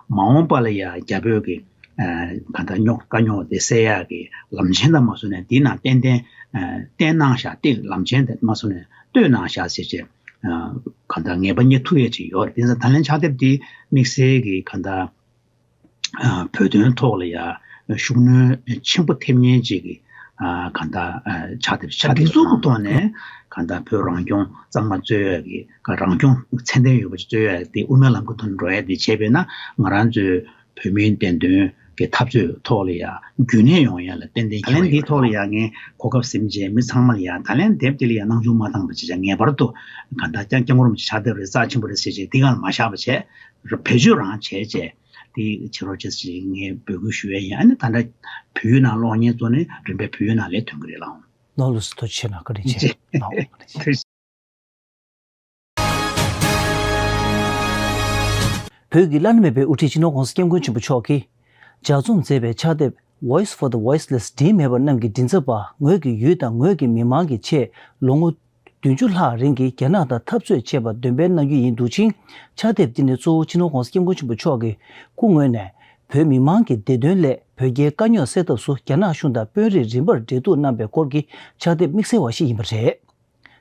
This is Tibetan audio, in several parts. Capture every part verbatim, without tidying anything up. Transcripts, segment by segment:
མ་འོངས་པ་ལ་ཡང་རྒྱ་བོད་ཀྱི་ཨ་གང་ལྟར་རྙོག་དཀའ་རྙོག་དེ་སེལ་ཡག་གི་ལམ་ཆེན་དང་མ་སོང་ནས་འདི་ནང་ཏན་ཏན་ཨ་བསྟན་གནང་བཞག་སྟེ། ལམ་ཆེན་དེ་མ་སོང་ནས་གཏོད་གནང་བཞག་ཟེར་བྱས། ཨ་གང་ལྟར་ངེས་པ་རྙེད་ཐུབ་ཡས་ཅིག་ཡོད་རེད། དེ་ཚོ་ད་ལན་ཕྱག་དེབ་འདི་དམིགས་བསལ་གྱི་གང་ལྟར་ཨ་བོད་དོན་ཐོག་ལ་ཡང་ཤུགས་སྣོན་ཆེན་པོ་ཐེབས་མཁན་ཅིག་གི་ཨ་གང་ལྟར་ཨ་ཕྱག་དེབ་ཆགས། དེ་ཚོ་གི་ཐོག་ནས་གང་ལྟར་བོད་རང་སྐྱོང་གཙང་མ་རྩོད་ཡག་གི་ག་རང་སྐྱོང་ཚད་ལྡན་ཡོད་པ་ཅིག་རྩོད་ཡག་དེ་དབུ་མའི་ལམ་གྱི་ཐོག་ནས་འགྲོ་ཡག་དེ་བྱས་པས་ན། ང་རང་ཚོའི་བོད་མིའི་བདེན་དོན་གྱི་འཐབ་རྩོད་ཐོག་ལ་ཡང་རྒྱུན་གནས་ཡོང་ཡག་ལ་ཏན་ཏན་ད་ལན་འདིའི་ཐོག་ལ་ཡང་ངས་གོ་སྐབས་ཟིན་བྱས་མི་ཚང་མ་ལ་ཡང་ད་ལན་དེབ་དེ་ལ་ཡང་སྣང་ཆུང་མ་བཏང་པ་བྱས་བྱས། ངེས་པར་དུ་གང་ལྟར་སྐྱབས་མགོན་རིན་པོ་ཆེ་ཕྱག་དེབ་རེ་རྩ་ཆེན་པོ་རེད་ཟེར་བྱས་འདི་སྒང་ལ་མ་བཞག་པ་བྱས། བེད་སྤྱོད་རང་བྱས་བྱས་དེ་བྱེད་རོགས་བྱེད་ཟེར་ངས་འབོད་སྐུལ་ཞུ་ཡས་ཡིན། ཨ་ནི་ད་ལྟ་བོད་ཡིག་ནང་ཀློག་མཁན་ཚོ་ནི་རིམ་པས་བོད་ཡིག་ནང་ལས་ཐོན་གྱི་རེད་ལགས། ནོར་ལུགས་སུ་ཐུགས་རྗེ་ཆེ་གནང་། བཀའ་དྲིན་ཆེ་གནང་། བཀའ་དྲིན་ཆེ། བོད་ཀྱི་བླ་ན་མེད་པའི་དབུ་ཁྲིད་སྤྱི་ནོར་༸གོང་ས་༸སྐྱབས་མགོན་ཆེན་པོ་མཆོག་གིས་ལྗགས་རྩོམ་མཛད་པའི་ཕྱག་དེབ་Voice for the Voiceless། མགྲིན་མེད་པ་རྣམས་ཀྱི་མགྲིན་ཚབ་པ། ངོས་ཀྱི་ཡུལ་དང་ངོས་ཀྱི་མི་མང་གི་ཆེད་ལོ་ངོ་བདུན་ཅུ་ལྷག་རིང་གི་རྒྱ་ནག་དང་འཐབ་རྩོད་བྱས་པ་འདོན་སྤེལ་གནང་རྒྱུ་ཡིན་འདུག་ཅིང་། ཕྱག་དེབ་འདི་ནི་གཙོ་བོ་སྤྱི་ནོར་༸གོང་ས་༸སྐྱབས་མགོན་ཆེན་པོ་མཆོག་གི་སྐུ་ངོས་ནས་བོད་མི་མང་གི་བདེ་དོན་སླད་བོད་རྒྱའི་དཀའ་རྙོག་སེལ་ཐབས་སུ་རྒྱ་ནག་གཞུང་དང་དཔོན་རིགས་རིམ་པར་འབྲེལ་གཏུག་གནང་པའི་སྐོར་གྱི་ཕྱག་དེབ་དམིགས་བསལ་བ་ཞིག་ཡིན་པ་རེད།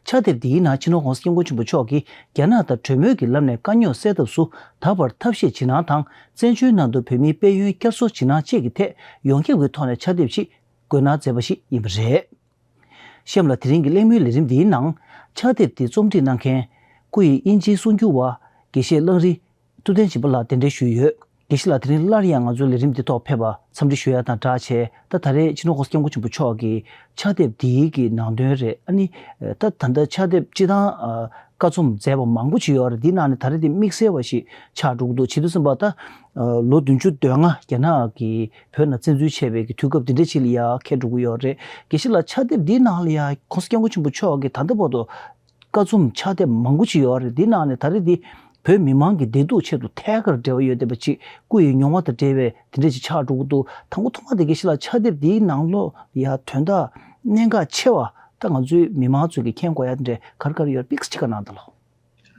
ཕྱག་དེབ་འདིའི་ནང་སྤྱི་ནོར་༸གོང་ས་༸སྐྱབས་མགོན་ཆེན་པོ་མཆོག་གིས་རྒྱ་ནག་དང་གྲོས་མོལ་གྱི་ལམ་ནས་དཀའ་རྙོག་སེལ་ཐབས་སུ་ད་བར་ཐབས་ཤེས་ཇི་གནང་དང་། བཙན་བྱོལ་ནང་དུ་བོད་མིའི་དཔལ་ཡོན་བསྐྱར་གསོ་ཇི་གནང་བཅས་ཀྱི་ཐད་ཡོངས་ཁྱབ་ཀྱི་ཐོག་ནས་ཕྱག་དེབ་ཞིག་འགོད་གནང་མཛད་པ་ཞིག་ཡིན་པ་རེད། གཤམ་ལ་དེ་རིང་གི་གླེང་མོལ་ལས་རིམ་འདིའི་ནང་ཕྱག་དེབ་འདི་རྩོམ་སྒྲིག་གནང་མཁན་སྐུ་ཡི་དབྱིན་ཇིའི་གསུང་སྒྱུར་བ་དགེ་བཤེས་གླང་རི་ཐུབ་བསྟན་སྦྱིན་པ་ལགས་གདན་འདྲེན་ཞུས་ཡོད། དགེ་བཤེས་ལགས་དེ་རིང་སླར་ཡང་ང་ཚོའི་ལས་རིམ་འདི་ཐོག་ཕེབས་པ་འཚམས་འདྲི་ཞུ་ཡ་དང་སྦྲགས་བྱས། ད་ད་རེས་སྤྱི་ནོར་༸གོང་ས་༸སྐྱབས་མགོན་ཆེན་པོ་མཆོག་གི་ཕྱག་དེབ་འདིའི་གི་ནང་དོན་རེད། ཨ་ནི་ད་ད་ལྟ་ཕྱག་དེབ་སྤྱི་བཏང་ཨ་བཀའ་རྩོམ་མཛད་པ་མང་པོ་ཅིག་ཡོད་རེད། འདི་ནང་ནས་ད་རེས་འདི་དམིགས་བསལ་བ་ཞིག་ཆགས་འགྲོ་གི་འདུག་བྱེད་དུས་ཙམ་པ་ད་ལོ་བདུན་ཅུ་དོན་ལྔ་རྒྱ་ནག་གིས་བོད་ནང་བཙན་འཛུལ་བྱས་པའི་གི་དུས་སྐབས་འདི་འདྲ་ཅིག་ལ་ཡ་འཁེལ་འགྲོ་གི་ཡོད་རེད། དགེ་བཤེས་ལགས་ཕྱག་དེབ་འདིའི་ནང་ལ་ཡ་༸གོང་ས་༸སྐྱབས་མགོན་ཆེན་པོ་མཆོག་གིས་ད་ལྟ་བར་དུ་བཀའ་རྩོམ་ཕྱག་དེབ་མང་པོ་ཅིག་ཡོད་རེད། འདི་ནང་ནས་ད་རེས་འདི་བོད་མི་མང་གི་བདེ་སྡུག་ཆེད་དུ་ཐད་ཀར་འབྲེལ་བ་ཡོད་བསྡད་པ་ཅིག་སྐུ་ཡི་མྱོང་བ་དང་འབྲེལ་བའི་དེ་འདྲ་ཅིག་ཆགས་འགྲོ་གི་འདུག་དང་པོ་ཐོག་མ་དེ་དགེ་བཤེས་ལགས་ཕྱག་དེབ་འདིའི་ནང་ལོགས་ཡ་དོན་དག་གནད་འགག་ཆེ་བ་ད་ང་ཚོའི་མི་མང་ཚོས་ཀྱི་མཁྱེན་དགོས་ཡ་དེ་འདྲ་ག་རེ་ག་རེ་ཡོད་པིག་ཅིག་ག་གནང་དང་ལོ།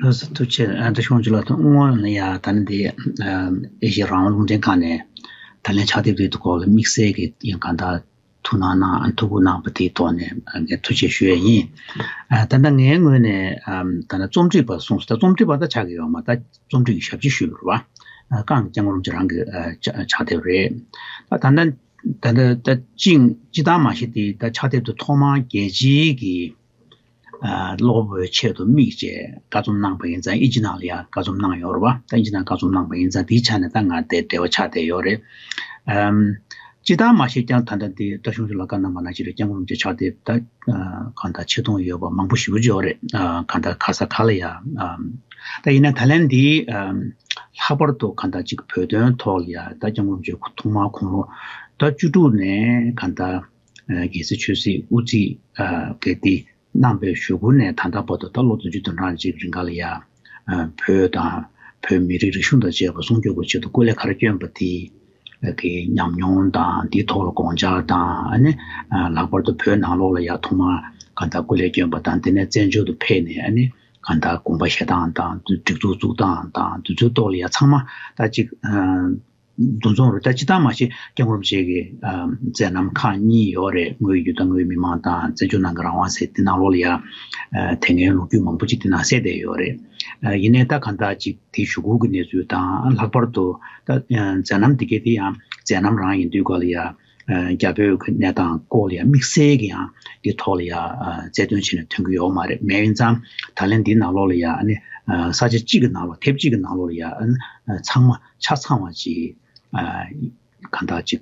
ལགས་སོ་ཐུགས་རྗེ་ཆེ། ཨ་ད་ཤོང་ཅི་ལ་ཐོག་སྔོན་ལ་ཡ་ད་ནི་འདི་ཨེ་ཤེ་ཡ་རང་དབང་རླུང་འཕྲིན་ཁང་ནས་ད་ལན་ཕྱག་དེབ་འདི་ཐོག་ལ་དམིགས་བསལ་གྱི་ཡང་གང་ལྟར་ཐུགས་སྣང་གནང་ཨ་ཐུགས་ཁུར་གནང་པ་དེའི་ཐོག་ནས་ཨ་ངས་ཐུགས་རྗེ་ཞུ་ཡས་ཡིན། ཨ་ད་ལྟ་ངའི་ངོས་ནས་ཨམ་ད་ལྟ་རྩོམ་སྒྲིག་པ་གསུངས་སོང་། ད་རྩོམ་སྒྲིག་པ་ད་ཆགས་ཀྱི་ཡོད་མ་རེད། ད་རྩོམ་སྒྲིག་གི་ཞབས་ཕྱི་ཞུས་པ་རེད་བ། ཨ་ཀང་སྐྱབས་མགོན་རིན་པོ་ཆེ་རང་གི་ཨ་ཕྱག་ཕྱག་དེབ་རེད། ད་ད་ལྟ་ད་ལྟ་ད་ཅིང་སྤྱི་བཏང་མ་གཞི་དེ་ད་ཕྱག་དེབ་དེ་ཐོག་མར་རྒྱལ་སྤྱིའི་གི་ཨ་ཀློག་པ་པོའི་ཆེད་དུ་དམིགས་བྱས་བཀའ་རྩོམ་གནང་པ་ཡིན་ཙང་། དབྱིན་ཇི་ནང་ལ་ཡང་བཀའ་རྩོམ་གནང་ཡོད་རེད་བ། ད་དབྱིན་ཇི་ནང་བཀའ་རྩོམ་གནང་པ་ཡིན་ཙང་དེའི་ཆ་ནས་ད་ང་དེ་འབྲེལ་བ་ཆགས་བསྡད་ཡོད་རེད། ཨམ། སྤྱི་བཏང་མ་གཞི་ཀྱང་ད་ལྟ་འདི་ད་གཞུང་ཞུ་ལ་བཀའ་གནང་བ་ནང་བཞིན་རེད། སྐྱབས་མགོན་རིན་པོ་ཆེ་ཕྱག་དེབ་ད་ཨ་གང་ལྟར་ཆེ་མཐོང་ཡོད་པ་མང་པོ་ཞེ་པོ་ཅིག་ཡོད་རེད། ཨ་གང་ལྟར་ག་ས་ག་ལ་ཡང་ཨམ། ད་ཡིན་ན་ད་ལན་འདི་ཨམ་ལྷག་པར་དུ་གང་ལྟར་ཅིག་བོད་དོན་ཐོག་ལ་ཡང་ད་སྐྱབས་མགོན་རིན་པོ་ཆེ་ཐོག་མར་དགུང་ལོ་ད་བཅུ་དྲུག་ནས་གང་ལྟར་ཨ་རྒྱལ་སྲས་ཆོས་སྲིད་དབུ་ཁྲིད་ཨ་གལ་ཏེ་གནང་པའི་གཞུག་གུ་ནས་ད་ལྟ་བར་དུ་ད་ལོ་བདུན་ཅུ་དོན་གྲངས་ཅིག་རིང་ག་ལ་ཡ་ཨ་བོད་དང་བོད་མི་རིགས་རིག་གཞུང་དང་བཅས་པ་སྲུང་སྐྱོབ་ཀྱི་ཆེད་དུ་སྐུ་ལས་ག་རེ་བསྐྱོན་པ་དེ་གི་ཉམས་མྱོང་དང་དེའི་ཐོག་ལ་དགོངས་འཆར་དང་། ཨ་ནི་ཨ་ལྷག་པར་དུ་བོད་ནང་ལོགས་ལ་ཡ་ཐོག་མར་གང་ལྟར་སྐུ་ལས་བསྐྱོན་པ་དང་། དེ་ནས་བཙན་བྱོལ་དུ་ཕེབས་ནས་ཨ་ནི་གང་ལྟར་དགོངས་པ་བཞེས་སྟངས་དང་སྒྲིག་འཛུགས་བཙུགས་སྟངས་དང་དེ་ཚོའི་ཐོག་ལ་ཡ་ཚང་མ་ད་ཅིག་ཨ། འདུ་འཛོམས་རུ་ད་སྤྱི་བཏང་མ་གཞི་སྐྱབས་མགོན་རིན་པོ་ཆེ་གི་ཨ་མཛད་རྣམ་ཁག་གཉིས་ཡོད་རེད། དངོས་ཡུལ་དང་དངོས་མི་མང་དང་བཙན་བྱོལ་ནང་གི་རང་དབང་ཟེར། དེ་ནང་ལོགས་ལ་ཡ་ཨ་དེ་སྔའི་ལོ་རྒྱུས་མང་པོ་ཅིག་དེ་ནང་གསལ་བསྡད་ཡོད་རེད། ཨ་ཡིན་ནའི་ད་གང་ལྟར་ཅིག་དེའི་གཞུག་གུ་གི་གནས་ཚུལ་དང་། ལྷག་པར་དུ་ད་ཨ་མཛད་རྣམ་འདི་གའི་དེ་ཡང་མཛད་རྣམ་རང་ཡིན་དུས་ག་ལ་ཡ་ཨ་རྒྱ་བོད་ཀྱི་གནས་སྟངས་སྐོར་ལ་ཡ་དམིགས་བསལ་གྱི་ཡང་དེ་ཐོག་ལ་ཡ་ཨ་རྩལ་འདོན་བྱས་ནས་ཐོན་གྱི་ཡོད་མ་རེད། མེད་ཡིན་ཙང་ད་ལན་འདིའི་ནང་ལོགས་ལ་ཡ་ཨ་ནི་ཨ་ས་ཆ་གཅིག་གི་ནང་ལོགས་དེབ་གཅིག་གི་ནང་ལོགས་ལ་ཡ་ཨ་ནི་ཨ་ཚང་མ་ཆ་ཚང་བ་ཅིག་ཨ་གང་ལྟར་ཅིག་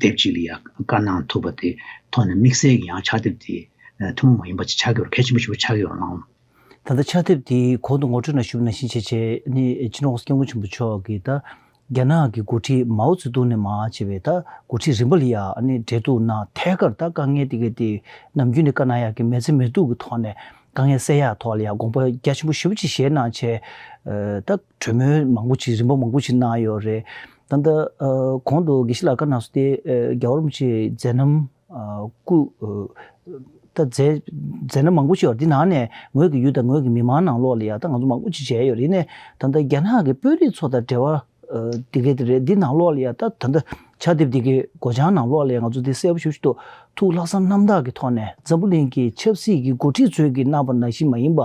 དེབ་ཅིག་ལ་ཡ་བཀའ་གནང་ཐུབ་པ་དེ་ཐོག་ནས་དམིགས་བསལ་གྱི་ཡང་ཕྱག་དེབ་དེ་ཨ་ཐུན་མོང་མ་ཡིན་པ་ཅིག་ཆགས་ཀྱི་ཡོད་རེད། གལ་ཆེན་པོ་ཞེ་པོ་ཆགས་ཀྱི་ཡོད་རེད་ལགས། ད་ལྟ་ཕྱག་དེབ་དེ་གོང་དུ་ངོ་སྤྲོད་ནང་ཞུས་པ་ནང་བཞིན་བྱས་བྱས་ནི་སྤྱི་ནོར་༸གོང་ས་༸སྐྱབས་མགོན་ཆེན་པོ་མཆོག་གིས་ད་རྒྱ་ནག་གི་འགོ་ཁྲིད་མའོ་ཙེ་ཏུང་ནས་མར་བྱས་པའི་ད་འགོ་ཁྲིད་རིམ་པ་ལ་ཡ་ཨ་ནི་འབྲེལ་གཏུག་གནང་། ཐད་ཀར་ད་དཀའ་ངལ་དེ་གའི་དེ་ནམ་རྒྱུན་ནས་བཀའ་གནང་ཡག་གི་མི་ཚེ་མི་སྡུག་གི་ཐོག་ནས་དཀའ་ངལ་སེལ་ཡག་ཐོག་ལ་ཡ་དགོངས་པ་རྒྱ་ཆེན་པོ་ཞེ་པོ་ཅིག་བཞེས་གནང་བྱས། ཨ་ད་གྲོས་མོལ་མང་པོ་ཅིག་རིམ་པ་མང་པོ་ཅིག་གནང་ཡོད་རེད། ད་ལྟ་ཨ་གོང་དུ་དགེ་བཤེས་ལགས་བཀའ་གནང་སོང་སྟེ་ཨ་རྒྱལ་བ་རིན་པོ་ཆེའི་མཛད་རྣམ་ཨ་སྐུ་ཨ་ད་མཛད་མཛད་རྣམ་མང་པོ་ཅིག་ཡོད་རེད། འདི་ནང་ནས་ངོས་ཀྱི་ཡུལ་དང་ངོས་ཀྱི་མི་མང་ནང་ལོགས་ལ་ཡ་ད་ང་ཚོ་མང་པོ་ཅིག་མཇལ་ཡོད་རེད། ཡིན་ནའི་ད་ལྟ་རྒྱ་ནག་གི་དཔོན་རིགས་ཚོ་དང་འབྲེལ་བ་ ཨ། དེ་ག་དེ་རེད། འདི་ནང་ལོགས་ལ་ཡ་ད་ད་ལྟ་ཕྱག་དེབ་འདི་གའི་སྒོ་བྱང་ནང་ལོགས་ལ་ཡ་ང་ཚོ་འདི་གསལ་པོ་ཞེ་པོ་ཞིག་འདུག་ཐུགས་ལྷག་བསམ་རྣམ་དག་གི་ཐོག་ནས་འཛམ་བུ་གླིང་གི་ཆབ་སྲིད་ཀྱི་འགོ་ཁྲིད་ཚོས་ཀྱིས་གནང་བ་ནང་བཞིན་མ་ཡིན་པ།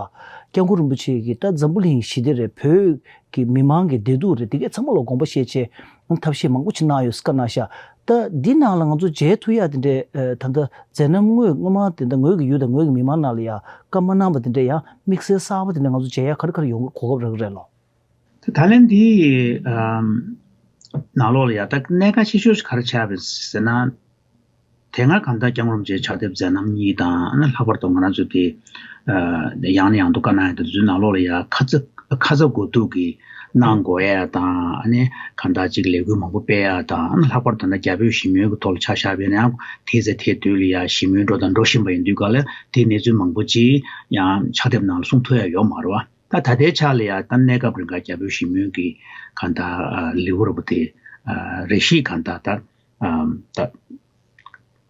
སྐྱབས་མགོན་རིན་པོ་ཆེ་གིས་ད་འཛམ་བུ་གླིང་ཞི་བདེ་རེད། བོད་ཀྱི་མི་མང་གི་བདེ་སྡུག་རེད། དེ་གའི་ཚང་མ་ལ་དགོངས་པ་བཞེས་བྱས་ཐབས་ཤེས་མང་པོ་ཅིག་གནང་ཡོད་ཟེར་བཀའ་གནང་ཤག་ད་འདི་ནང་ལ་ང་ཚོ་མཇལ་ཐུབ་ཡ་དེ་འདྲའི་ཨ། ད་ལྟ་མཛད་རྣམ་དངོས་སྔོན་མ་དེ་འདྲ་ངོས་ཀྱི་ཡུལ་དང་ངོས་ཀྱི་མི་མང་ནང་ལ་ཡ་བཀའ་མ་གནང་བ་དེ་འདྲ་ཡང་དམིགས་བསལ་གསར་པ་དེ་འདྲ་ང་ཚོ་མཇལ་ཡ་ག་རེ་ག་རེ་ཡོང་གི་གོ་སྐབས་རག་གི་རེད་ལོ། ད་ད་ལན་འདིའི་ཨམ། ནང་ལོགས་ལ་ཡ་ད་གནད་འགག་ཆེ་ཤོས་ཤིག་ག་རེ་ཆགས་པ་ཟེར་ན། དེ་སྔ་གང་ལྟར་སྐྱབས་མགོན་རིན་པོ་ཆེའི་ཕྱག་དེབ་མཛད་རྣམ་གཉིས་དང་། ཨ་ནི་ལྷག་པར་དུ་ང་རང་ཚོ་གི་ཨ། ཡང་ནས་ཡང་དུ་བཀའ་གནང་ཡ་དེ་ཚོའི་ནང་ལོགས་ལ་ཡ་ཁ་ཚ་ཁ་ཚ་དགོས་གཏུགས་ཀྱིས་གནང་དགོས་ཡ་དང་། ཨ་ནི་གང་ལྟར་ཅིག་ལས་འགུལ་མང་པོ་སྤེལ་ཡ་དང་། ཨ་ནི་ལྷག་པར་དུ་ན་རྒྱ་བོད་ཞི་མོལ་གྱི་ཐོག་ལ་ཆ་བཞག་པ་ཡིན་ན་ཡང་དེའི་ཚེ་དེ་དུས་ལ་ཡ་ཞི་མོལ་འགྲོ་དང་འགྲོ་བཞིན་པ་ཡིན་དུས་ག་ལ་དེའི་གནས་ཚུལ་མང་པོ་ཅིག་ཡང་ཕྱག་དེབ་ནང་ལ་གསུང་ཐུབ་ཡ་ཡོད་མ་རེད་བ། ད་ད་ལྟའི་ཆ་ལ་ཡང་ད་གནས་སྐབས་རིང་ག་རྒྱ་བོད་ཞི་མོལ་གྱི་གང་ལྟར་ལེའུ་ར་བོ་དེ་རེ་ཞིག་གང་ལྟར་ད་ད་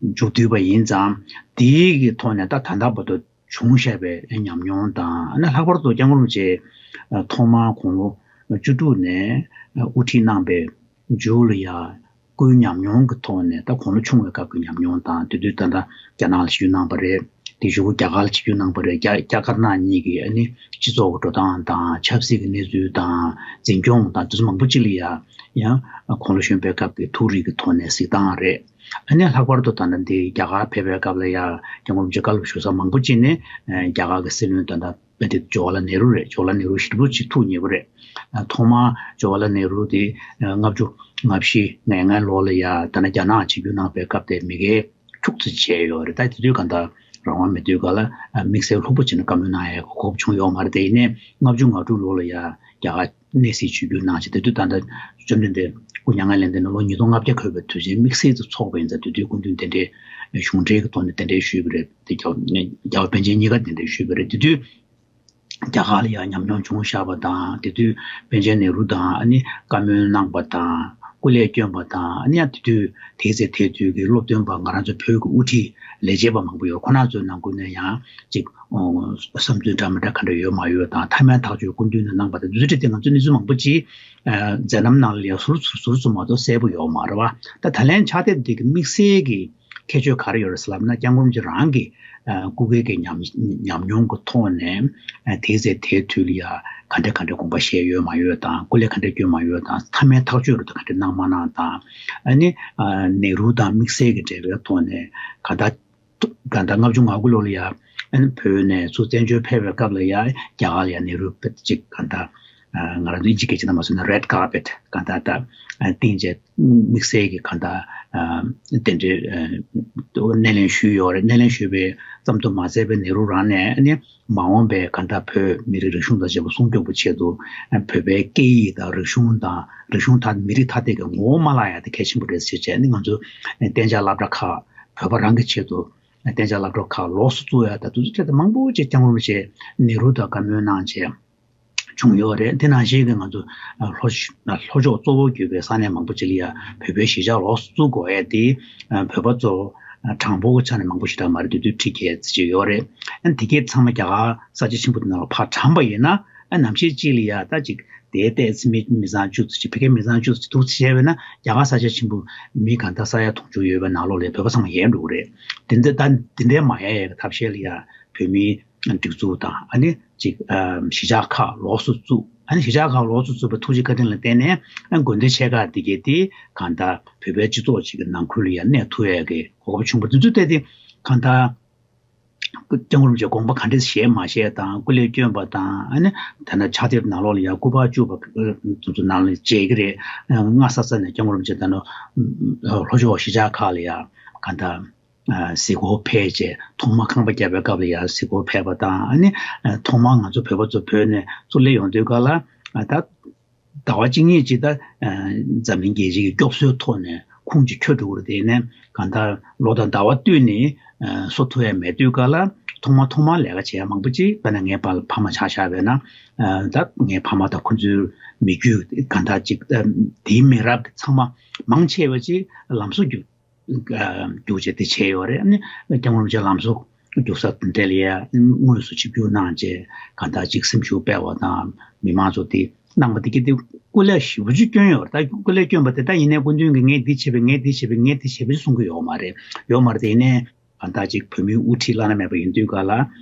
མཇུག་བསྡུས་པ་ཡིན་ཙང་། དེའི་གི་ཐོག་ནས་ད་ད་ལྟ་བར་དུ་བྱུང་བཞག་པའི་ཉམས་མྱོང་དང་། ཨ་ནི་ལྷག་པར་དུ་སྐྱབས་མགོན་རིན་པོ་ཆེ་ཐོག་མར་དགུང་ལོ་བཅུ་དྲུག་ནས་དབུ་ཁྲིད་གནང་པའི་མཇུག་ལ་ཡང་སྐུའི་ཉམས་མྱོང་གི་ཐོག་ནས། ད་དགུང་ལོ་ཆུང་བའི་སྐབས་ཀྱི་ཉམས་མྱོང་དང་། དེ་དུས་ད་ལྟ་རྒྱ་ནག་ལ་ཆིབས་བསྒྱུར་གནང་པ་རེད། དེ་གཞུག་གུ་རྒྱ་གར་ལ་ཆིབས་བསྒྱུར་གནང་པ་རེད། རྒྱ་རྒྱ་དཀར་ནག་གཉིས་ཀྱི་ཨ་ནི་སྤྱི་ཚོགས་ཀྱི་འགྲོ་སྟངས་དང་། ཆབ་སྲིད་ཀྱི་གནས་ཚུལ་དང་། འཛིན་སྐྱོང་དང་། དེ་ཚོ་མང་པོ་ཅིག་ལ་ཡ་ཡང་དགུང་ལོ་གཞོན་པའི་སྐབས་ཀྱི་ཐུགས་རིག་གི་ཐོག་ནས་གཟིགས་སྟངས་རེད། ཨ་ནི་ལྷག་པར་དུ་ད་ལྟ་འདི་རྒྱ་གར་ཕེབས་པའི་སྐབས་ལ་ཡ་སྐྱབས་མགོན་རིན་པོ་ཆེ་བཀའ་སློབ་ཞུ་ས་མང་པོ་ཅིག་ནས་རྒྱ་གར་གྱི་སྲིད་བློན་ད་ལྟ་དཔེ་དེ་ཇོ་ཝ་ལ་ནེ་རུ་རེད། ཇོ་ཝ་ལ་ནེ་རུ་ཞེ་པོ་ཅིག་ཐུགས་མཉེས་པོ་རེད། ཐོག་མར་ཇོ་ཝ་ལ་ནེ་རུ་དེ་ལྔ་བཅུ་ང་བཞི་ང་ལྔའི་ལོ་ལ་ཡ་ད་ནི་རྒྱ་ནག་ཆིབས་བསྒྱུར་གནང་པའི་སྐབས་དེ་མི་འགལ་འཁྱུག་ཙམ་བྱས་ཡོད་རེད། ད་དེ་དུས་གང་ལྟར་རང་དབང་མེད་དུས་ག་ལ་དམིགས་བསལ་ལྷུག་པོ་བྱས་ནས་བཀའ་མོལ་གནང་ཡའི་གོ་སྐབས་བྱུང་ཡོད་མ་རེད། དེ་ཡིན་ནའི་ལྔ་བཅུ་ང་དྲུག་ལོ་ལ་ཡ་རྒྱ་གར་གནས་སྲིད་ཆིབས་བསྒྱུར་གནང་བྱས། དེ་དུས་ད་ལྟ་བཅོམ་ལྡན་འདས་སྐུ་མྱ་ངན་ལས་འདས་ནས་ལོ་ཉིས་སྟོང་ལྔ་བརྒྱ་འཁོར་བའི་དུས་ཆེན་དམིགས་བསལ་དུ་འཚོགས་པ་ཡིན་ཙང་། དེ་དུས་སྐུ་མདུན་གདན་འདྲེན་གཞུང་འབྲེལ་གྱི་ཐོག་ནས་གདན་འདྲེན་ཞུས་པ་རེད། དེ་རྒྱལ་རྒྱལ་བ་པཎ་ཆེན་གཉིས་ཀ་གདན་འདྲེན་ཞུས་པ་རེད། དེ་དུས་རྒྱ་གར་ལ་ཡང་ཉམས་མྱོང་བྱུང་བཞག་པ་དང་། དེ་དུས་པཎ་ཆེན་ནེ་རུ་དང་། ཨ་ནི་བཀའ་མོལ་གནང་པ་དང་། སྐུ་ལས་བསྐྱོན་པ་དང་། ཨ་ནི་ཡང་དེ་དུས་དེའི་ཚེ་དེའི་དུས་ཀྱི་སློབ་སྟོན་པ་ང་རང་ཚོ་བོད་ཀྱི་དབུ་ཁྲིད་ལས་བྱེད་པ་མང་པོ་ཡོད། ཁོང་རྣམ་ཚོའི་ནང་ཁུལ་ནས་ཡང་ཅིག་ཨོ། བསམ་ཚུལ་འདྲ་མི་འདྲ་ག་འདྲ་ཡོད་མ་ཡོད་དང་། མཐའ་མའི་ཐག་གཅོད་སྐུ་མདུན་ནས་གནང་པ་དང་། འདི་ཚོ་དེ་ང་ཚོ་གནས་ཚུལ་མང་པོ་ཅིག་ཨ། མཛད་རྣམ་ནང་ལ་ཡང་ཟུར་ཟུར་ཟུར་ཙམ་མ་གཏོགས་གསལ་པོ་ཡོད་མ་རེད་བ། ད་ད་ལན་ཕྱག་དེབ་འདི་གི་དམིགས་བསལ་གྱི་ཁྱད་ཆོས་ག་རེ་ཡོད་རེད་ཟེར་ལབ་ན། སྐྱབས་མགོན་རིན་པོ་ཆེ་རང་གི་ཨ། སྐུ་སྒེར་གྱི་ཉམས་ཉམས་མྱོང་གི་ཐོག་ནས་ཨ། དེའི་ཚེ་དེའི་དུས་ལ་ཡ་ག་འདྲ་ག་འདྲ་དགོངས་པ་བཞེས་ཡོད་མ་ཡོད་དང་། སྐུ་ལས་ག་འདྲ་བསྐྱོན་མ་ཡོད་དང་། མཐའ་མའི་ཐག་གཅོད་རུ་ད་ག་འདྲ་གནང་མ་གནང་དང་། ཨ་ནི་ཨ། ནེ་རུ་དང་དམིགས་བསལ་གྱི་འབྲེལ་བའི་ཐོག་ནས་ག་ད། གང་ལྟར་ལྔ་བཅུ་ང་དགུ་ལོ་ལ་ཡ་ཨ་ནི་བོད་ནས་ཚུར་བཙན་བྱོལ་ཕེབས་པའི་སྐབས་ལ་ཡ་རྒྱ་གར་ལ་ཡ་ནེ་རུ་པེ་ཅིག་གང་ལྟར་ང་རང་ཚོ་ཨིན་ཇི་སྐད་ཆ་ནང་མ་སོང་ན་རེད་ཀར་པེཊ་གང་ལྟར་ད་བཏིང་བྱས་དམིགས་བསལ་གྱི་གང་ལྟར་དེ་འདྲའི་སྣེ་ལེན་ཞུས་ཡོད་རེད། སྣེ་ལེན་ཞུས་པའི་ཙམ་དུ་མ་ཟད་པའི་ནེ་རུ་རང་ནས་ཨ་ནི་མ་འོངས་པའི་གང་ལྟར་བོད་མི་རིགས་རིག་གཞུང་དང་བཅས་པ་སྲུང་སྐྱོབ་ཀྱི་ཆེད་དུ་བོད་པའི་སྐད་ཡིག་དང་རིག་གཞུང་དང་། རིག་གཞུང་དང་མི་རིགས་ཐ་དད་ཀྱི་ངོ་བོ་མ་བརླག་ཡ་དེ་གལ་ཆེན་པོ་རེད་ཟེར་བྱས་ནས། ང་ཚོ་གཏན་འཇགས་སློབ་གྲྭ་ཁག་བོད་པ་རང་གི་ཆེད་དུ་གཏན་འཇགས་སློབ་གྲྭ་ཁག་ལོགས་སུ་བཙུགས་ཡ་དང་། དེ་ཚོ་ཐད་དུ་མང་པོ་ཅིག་སྐྱབས་མགོན་རིན་པོ་ཆེ་ནེ་རུ་དང་བཀའ་མོལ་གནང་བྱས་བྱུང་ཡོད་རེད། དེ་ནང་བཞིན་གྱི་ང་ཚོ་ལྷོ་ལྷོ་ཕྱོགས་གཙོ་བོ་གྱུར་པའི་ས་གནས་མང་པོ་ཅིག་ལ་ཡ་བོད་པའི་གཞིས་ཆགས་ལོགས་སུ་བཙུགས་དགོས་ཡ་དེ་བོད་པ་ཚོ་གྲངས་འབོར་གྱི་ཆ་ནས་མང་པོ་ཞེ་དྲག་མ་རེད། དེ་དུས་ཁྲི་བརྒྱད་ཙམ་ཅིག་ཡོད་རེད། ཨ་ནི་དེ་གས་ཚང་མ་རྒྱ་གར་ས་ཆ་ཆེན་པོ་དེ་ནང་ལ་ཕར་བཀྲམ་པ་ཡིན་ན། ཨ། ནམ་ཞིག་ཅིག་ལ་ཡ་ད་ཅིག་དེའི་ཏོག་ཙམ་མི་མི་ཚང་བཅུ་ཙམ་ཅིག་ཕ་གིའི་མི་ཚང་བཅུ་ཙམ་ཅིག་འདུག་ཟེར་བྱས་པས་ན། རྒྱ་གར་ས་ཆ་ཆེན་པོ་མི་གང་ལྟར་ས་ཡ་དུང་ཕྱུར་ཡོད་པའི་ནང་ལོགས་ལ་བོད་པ་ཚང་མ་ཡལ་འགྲོ་གི་རེད། དེ་འདྲ་ད་དེ་འདྲའི་མ་ཡལ་ཡའི་ཐབས་ཤེས་ལ་ཡ་བོད་མིའི་སྒྲིག་འཛུགས་དང་། ཨ་ནི་ཅིག་ཨ། གཞིས་ཆགས་ཁག་ལོགས་སུ་བཙུགས། ཨ་ནི་གཞིས་ཆགས་ཁག་ལོགས་སུ་བཙུགས་པའི་ཐུགས་རྗེ་བཀའ་དྲིན་ལ་བརྟེན་ནས། ཨ། དགོན་སྡེ་ཆེ་ཁག་འདི་གས་དེ་གང་ལྟར་བོད་པའི་སྤྱི་ཚོགས་ཅིག་གི་ནང་ཁུལ་ལ་ཡ་གནས་ཐུབ་ཡ་གི་གོ་སྐབས་བྱུང་བ་དེ་ཚོ་ལྟ་དེ་གང་ལྟར། སྐྱབས་མགོན་རིན་པོ་ཆེས་དགོངས་པ་ག་འདྲས་བཞེས་མ་བཞེས་དང་། སྐུ་ལས་བསྐྱོན་པ་དང་། ཨ་ནི་ད་ནི་ཕྱག་དེབ་ནང་ལོགས་ལ་ཡང་སྐུ་པར་བཅུག་པ་དེ་ཚོ་ནང་ལ་མཇལ་གྱི་རེད། སྔ་ས་ས་ནས་སྐྱབས་མགོན་རིན་པོ་ཆེ་ད་ནི་ལྷོ་ཕྱོགས་གཞིས་ཆགས་ཁག་ལ་ཡང་གང་ལྟར་གཟིགས་སྐོར་ཕེབས་བྱས། ཐོག་མ་ཁང་པ་བརྒྱབ་པའི་སྐབས་ལ་ཡང་གཟིགས་སྐོར་ཕེབས་པ་དང་། ཨ་ནི་ཐོག་མར་ང་ཚོ་བོད་པ་ཚོ་བོད་ནས་ཚུར་སླེབས་ཡོང་དུས་སྐབས་ལ་ད། ཟླ་བ་གཅིག་གཉིས་ཅིག་ད་འཛམ་གླིང་རྒྱལ་སྤྱི་གི་སྐྱོབ་གསོའི་ཐོག་ནས་ཁུངས་ཅིག་འཁྱོལ་འགྲོ་གི་རེད། དེ་ནས་གང་ལྟར་ལོ་དང་ཟླ་བ་བསྟུད་ནས་གསོ་ཐུབ་ཡ་མེད་དུས་སྐབས་ལ། ཐོག་མ་ཐོག་མར་ལས་ཀ་བྱེད་ཡ་མང་པོ་ཅིག་དཔེར་ན་ངའི་ཕ་ཕ་མ་ཆ་བཞག་པ་ཡིན་ན། ད་ངའི་ཕ་མ་དང་ཁོ་ཚོའི་མི་རྒྱུད་གང་ལྟར་ཅིག་དེའི་མི་རབས་ཚང་མ་མང་ཆེ་བ་ཅིག་ལམ་བཟོ་རྒྱུགས་རྒྱུགས་བྱས་དེ་བྱས་ཡོད་རེད། ཨ་ནི་སྐྱབས་མགོན་རིན་པོ་ཆེ་ལམ་བཟོ་རྒྱུགས་ས་དེ་འདྲ་ལ་ཡ་དངོས་སུ་ཆིབས་བསྒྱུར་གནང་བྱས། གང་ལྟར་ཅིག་སེམས་ཤུགས་སྤེལ་བ་དང་། མི་མང་ཚོ་དེ་ གནང་བ་དེ་གི་དེ་སྐུ་ལས་ཞེ་པོ་ཅིག་བསྐྱོན་ཡོད་རེད། ད་སྐུ་ལས་བསྐྱོན་པ་དེ་ད་ཡིན་ནའི་སྐུ་མདུན་གྱིས་ངས་འདི་བྱས་པས་ངས་འདི་བྱས་པས་ངས་འདི་བྱས་པས་གསུང་གི་ཡོད་མ་རེད། ཡོད་མ་རེད། དེ་ཡིན་ནའི་གང་ལྟར་ཅིག་བོད་མིའི་དབུ་ཁྲིད་བླ་ན་མེད་པ་ཡིན་དུས་ག་ལ་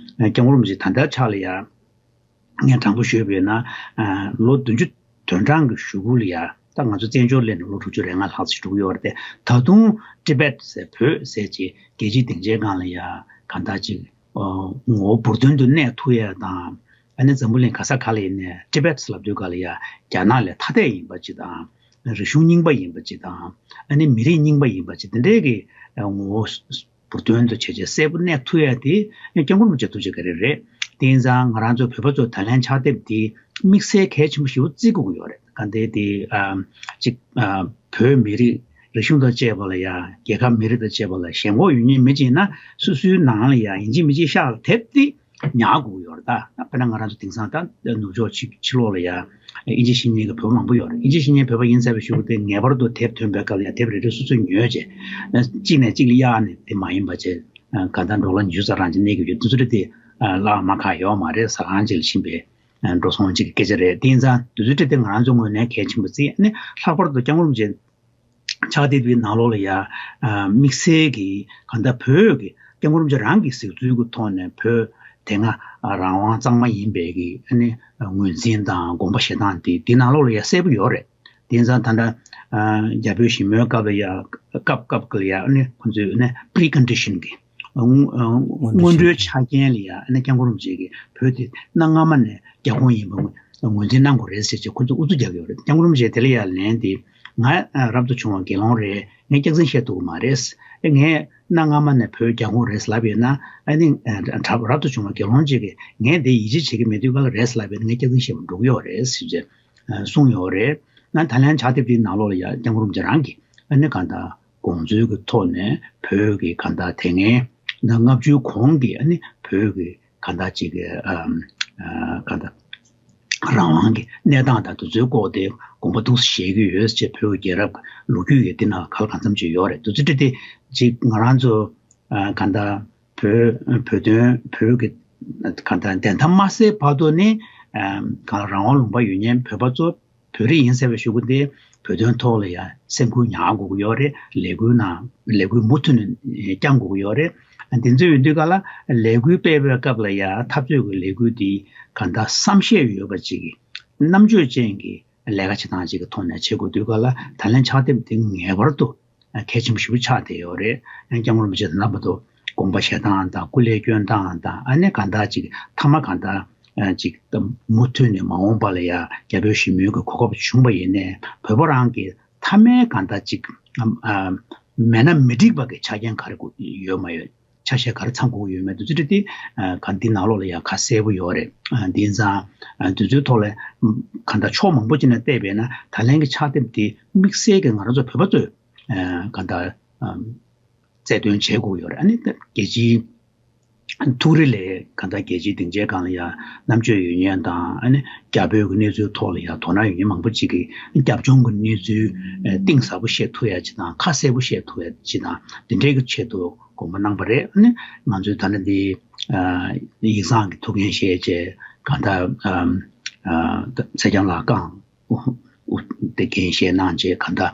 སྐྱབས་མགོན་རིན་པོ་ཆེ་ད་ལྟའི་ཆ་ལ་ཡ་ངས་དྲང་པོ་ཞུས་པ་ཡིན་ན་ལོ་བདུན་ཅུ་དོན་གྲངས་ཀྱི་གཞུག་གུ་ལ་ཡ་ད་ང་ཚོ་བཙན་བྱོལ་སླེབས་ནས་ལོ་དྲུག་ཅུ་རེ་ལྔ་ལྷག་ཙམ་འགྲོ་གི་ཡོད་རེད་དེ། ད་དུང་ཊི་བེཊ་ཟེར་བོད་ཟེར་ཅིག་རྒྱལ་སྤྱིའི་སྡིངས་ཆའི་སྒང་ལ་ཡ་གང་ལྟར་ཅིག་ངོ་བོ་འབུར་དོན་དུ་གནས་ཐུབ་ཡ་དང་། ཨ་ནི་འཛམ་བུ་གླིང་ག་ས་ག་ལ་ཡིན་ནའི་ཊི་བེཊ་ལབ་དུས་ག་ལ་ཡ་རྒྱ་ནག་ལས་ཐ་དད་ཡིན་པ་ཅིག་དང་། རིག་གཞུང་རྙིང་པ་ཡིན་པ་ཅིག་དང་། ཨ་ནི་མི་རིགས་རྙིང་པ་ཡིན་པ་ཅིག་དེ་འདྲའི་གི་ངོ་བོ་འབུར་དོན་དུ་བྱས་བྱས་གསལ་པོ་གནས་ཐུབ་ཡ་དེ་སྐྱབས་མགོན་རིན་པོ་ཆེ་ཐུགས་རྗེ་བཀའ་དྲིན་རེད། དེ་ཡིན་ཙང་ང་རང་ཚོ་བོད་པ་ཚོ་ད་ལན་ཕྱག་དེབ་དེ་དམིགས་བསལ་གལ་ཆེན་པོ་ཞེ་པོ་བརྩི་དགོས་ཀྱི་ཡོད་རེད། ག་འདྲ་དེ་ཨ་ཅིག་ཨ་བོད་མི་རིགས་རིག་གཞུང་དང་བཅས་པ་ལ་ཡ་རྒྱལ་ཁབ་མི་རིགས་དང་བཅས་པ་ལ་ཞེན་ཁོག་ཡོད་མཁན་མི་གཅིག་ཡིན་ན་སོ་སོའི་ནང་ལ་ཡ་ཡིན་གཅིག་མིན་གཅིག་ཤག་ལ་དེབ་དེ་ཉར་དགོས་ཀྱི་ཡོད་རེད། ད་དཔེར་ན་ང་རང་ཚོ་དེང་སང་ད་ནུབ་ཕྱོགས་ཕྱི་ཕྱི་ལོགས་ལ་ཡ་ཨིན་ཇི་ཤེས་མཁན་གྱི་བོད་པ་མང་པོ་ཡོད་རེད། ཨིན་ཇི་ཤེས་མཁན་བོད་པ་ཡིན་ཚར་བའི་གཞུག་གུ་དེ་ངེས་པར་དུ་དེབ་ཐོན་པའི་སྐབས་ལ་ཡ་དེབ་རེ་རེ་སོ་སོས་ཉོས་བྱས་གཅིག་ནས་གཅིག་ལ་གཡར་ནས་དེ་མ་ཡིན་པ་བྱས་གང་ལྟར་འགྲོ་ལ་ཉུལ་ཙམ་རང་བྱས་གནས་ཀྱི་ཡོད། དེ་ཚོ་རེད་དེ་བླ་མ་ཁག་ཡོད་མ་རེད། ཟ་ཁང་ཅིག་ལ་ཕྱིན་པའི་འགྲོ་སོང་ཅིག་གི་སྐད་ཆ་རེད། དེ་ཡིན་ཙང་དུས་ཚོད་སྤྲད་དེ་ང་རང་ཚོའི་ངོས་ནས་གལ་ཆེན་པོ་བརྩི། ཨ་ནི་ལྷག་པར་དུ་སྐྱབས་མགོན་རིན་པོ་ཆེ་ཕྱག་དེབ་དེའི་ནང་ལོགས་ལ་ཡ་དམིགས་བསལ་གྱི་གང་ལྟར་བོད་ཀྱི་སྐྱབས་མགོན་རིན་པོ་ཆེ་རང་གི་གཟིགས་ཚུལ་གྱི་ཐོག་ནས་བོད་དེ་སྔ་རང་དབང་གཙང་མ་ཡིན་པའི་གི་ཨ་ནི་ངོས་འཛིན་དང་དགོངས་པ་བཞེས་སྟངས་དེ་དེའི་ནང་ལོགས་ལ་ཡ་གསལ་པོ་ཡོད་རེད། དེ་ཡིན་ཙང་ད་ལྟ་རྒྱ་བོད་ཞི་མོལ་སྐབས་ལ་ཡ་སྐབས་སྐབས་ཀྱི་ལ་ཡ་ཨ་ནི་ཁོང་ཚོས་ཨ་ནི་precondition གི་སྔོན་འགྲོའི་ཆ་རྐྱེན་ལ་ཡ་ཨ་ནི་སྐྱབས་མགོན་རིན་པོ་ཆེ་གིས་བོད་དེ་གནའ་སྔ་མ་ནས་རྒྱ་ཁོངས་ཡིན་པ་ངོས་འཛིན་གནང་དགོས་རེད་ཟེར་བྱས་ཁོ་ཚོས་ཨུ་ཚུགས་རྒྱག་གི་ཡོད་རེད། སྐྱབས་མགོན་རིན་པོ་ཆེས་དེ་ལ་ཡ་ལན་དེ་ང་རབ་ཏུ་བྱུང་བ་དགེ་སློང་རེད། ངས་སྐྱག་རྫུན་བཤད་ཐུབ་ཀྱི་མ་རེད། ངས་གནའ་སྔ་མ་ནས་བོད་རྒྱ་ཁོངས་རེད་ལབ་ཡོད་ན་ཨ་ནི་རབ་རབ་ཏུ་བྱུང་བ་དགེ་སློང་ཅིག་གིས་ངས་དེ་ཡིད་ཆེས་བྱེད་ཀྱི་མེད་དུས་ག་ལ་རེད་ལབ་ཡོད་ན་ངས་སྐྱག་རྫུན་བཤད་པ་འགྲོ་གི་ཡོད་རེད་ཟེར་བྱས་གསུངས་ཡོད་རེད། ང་ད་ལན་ཕྱག་དེབ་དེའི་ནང་ལོགས་ལ་ཡ་སྐྱབས་མགོན་རིན་པོ་ཆེ་རང་གིས་ཨ་ནི་གང་ལྟར་དགོངས་ཚུལ་གྱི་ཐོག་ནས་བོད་ཀྱི་གང་ལྟར་དེ་སྔའི་ད་ལྔ་བཅུའི་གོང་གི་ཨ་ནི་བོད་ཀྱི་གང་ལྟར་ཅིག་གི་ཨམ་ཨ་གང་ལྟར་རང་དབང་གི་གནས་སྟངས་དང་དེ་ཚོའི་སྐོར་དེ་དགོངས་པ་ཏོག་ཙམ་བཞེས་ཀྱི་ཡོད་ཅེས་བོད་ཀྱི་རྒྱལ་རབས་ལོ་རྒྱུས་ཀྱི་འདི་ནང་ག་ལ་གང་འཚམ་ཅིག་ཡོད་རེད། དེ་ཚོ་བྲིས་ཏེ་ཅིག་ང་རང་ཚོ་ཨ་གང་ལྟར་བོད་བོད་དོན་བོད་ཀྱི་གང་ལྟར་བདེན་མཐའ་མ་གསལ་བར་དུ་ནི་ཨ་གང་ལ་རང་དབང་ལུང་པ་ཡོད་མཁན་བོད་པ་ཚོ་བོད་རིགས་ཡིན་ཟེར་བའི་གཞུག་གུ་དེ་བོད་དོན་ཐོག་ལ་ཡང་སེམས་ཁུར་ཉར་དགོས་ཀྱི་ཡོད་རེད། ལས་འགུལ་ནང་ལས་འགུལ་མུ་མཐུད་ནས་བསྐྱང་དགོས་ཀྱི་ཡོད་རེད། དེ་ཚོ་ཡོད་དུས་ག་ལ་ལས་འགུལ་སྤེལ་བའི་སྐབས་ལ་ཡང་འཐབ་རྩོད་ཀྱི་ལས་འགུལ་དེ་ག་འདྲ་བསམ་ཤེས་ཡོད་པ་ཅིག་གི་རྣམ་དཔྱོད་ཅན་གྱི་ལས་ཀ་བྱེད་སྟངས་ཅིག་གི་ཐོག་ནས་བྱེད་དགོས་དུས་ག་ལ་ད་ལན་ཕྱག་དེབ་དེ་ངེས་པར་དུ་གལ་ཆེན་པོ་ཞེ་པོ་ཆགས་བསྡད་ཡོད་རེད། སྐྱབས་མགོན་རིན་པོ་ཆེ་དང་ལྷན་པ་དུ་དགོངས་པ་བཞེས་སྟངས་དང་སྐུ་ལས་བསྐྱོན་སྟངས་དང་ཨ་ནི་གང་ལྟར་ཅིག་མཐའ་མ་གང་ལྟར་ཅིག་མུ་མཐུད་ནས་མ་འོངས་པ་ལ་ཡང་རྒྱ་བོད་ཞི་མོལ་གྱི་གོ་སྐབས་བྱུང་བ་ཡིན་ནའི་བོད་པ་རང་གི་མཐའ་མའི་གང་ལྟར་ཅིག་མེད་ན་མི་འགྲིག་པ་གི་ཆ་རྐྱེན་ག་རེ་ཡོད་མ་ཡོད། ཆ་ཤས་ག་རེ་ཚང་དགོས་ཀྱི་ཡོད་མེད་དེ་ཚོ་དེ་ག་འདི་ནང་ལོགས་ལ་ཡང་ཁ་གསལ་པོ་ཡོད་རེད། འདི་ཡིན་ཙང་དེ་ཚོའི་ཐོག་ལ་ག་འདྲ་ཕྱོགས་མང་པོ་ཅིག་ནས་བལྟས་པས་ན་ད་ལན་གྱི་ཕྱག་དེབ་དེ་དམིགས་བསལ་གྱི་ང་རང་ཚོ་བོད་པ་ཚོས་ག་འདྲ་རྩལ་འདོན་བྱེད་དགོས་ཡོད་རེད། ཨ་ནི་རྒྱལ་སྤྱིའི་ཐུགས་རེ་ལས་ག་འདྲ་རྒྱལ་སྤྱིའི་སྡིངས་ཆའི་སྒང་ལ་ཡང་རྣམ་དཔྱོད་ཡོད་མཁན་དང་ཨ་ནི་རྒྱ་བོད་ཀྱི་གནས་ཚུལ་ཐོག་ལ་ཡང་དོ་སྣང་ཡོད་མཁན་མང་པོ་ཅིག་གིས་རྒྱབ་ལྗོངས་ཀྱི་གནས་ཚུལ་གཏིང་ཟབ་པོ་ཤེས་ཐུབ་ཡ་ཅིག་དང་ཁ་གསལ་པོ་ཤེས་ཐུབ་ཡ་ཅིག་དང་དེ་འདྲའི་གི་ཆེད་དུ་དགོངས་པ་གནང་པ་རེད། ཨ་ནི་ང་ཚོའི་ད་ནི་འདི་ཡིག་ཚང་གི་ཐུགས་འགན་བཞེས་བྱས་ག་འདྲ་ཚེ་རྒྱང་ལགས་བསྐངས། དེ་འགན་བཞེས་གནང་རྗེས་གང་ལྟར་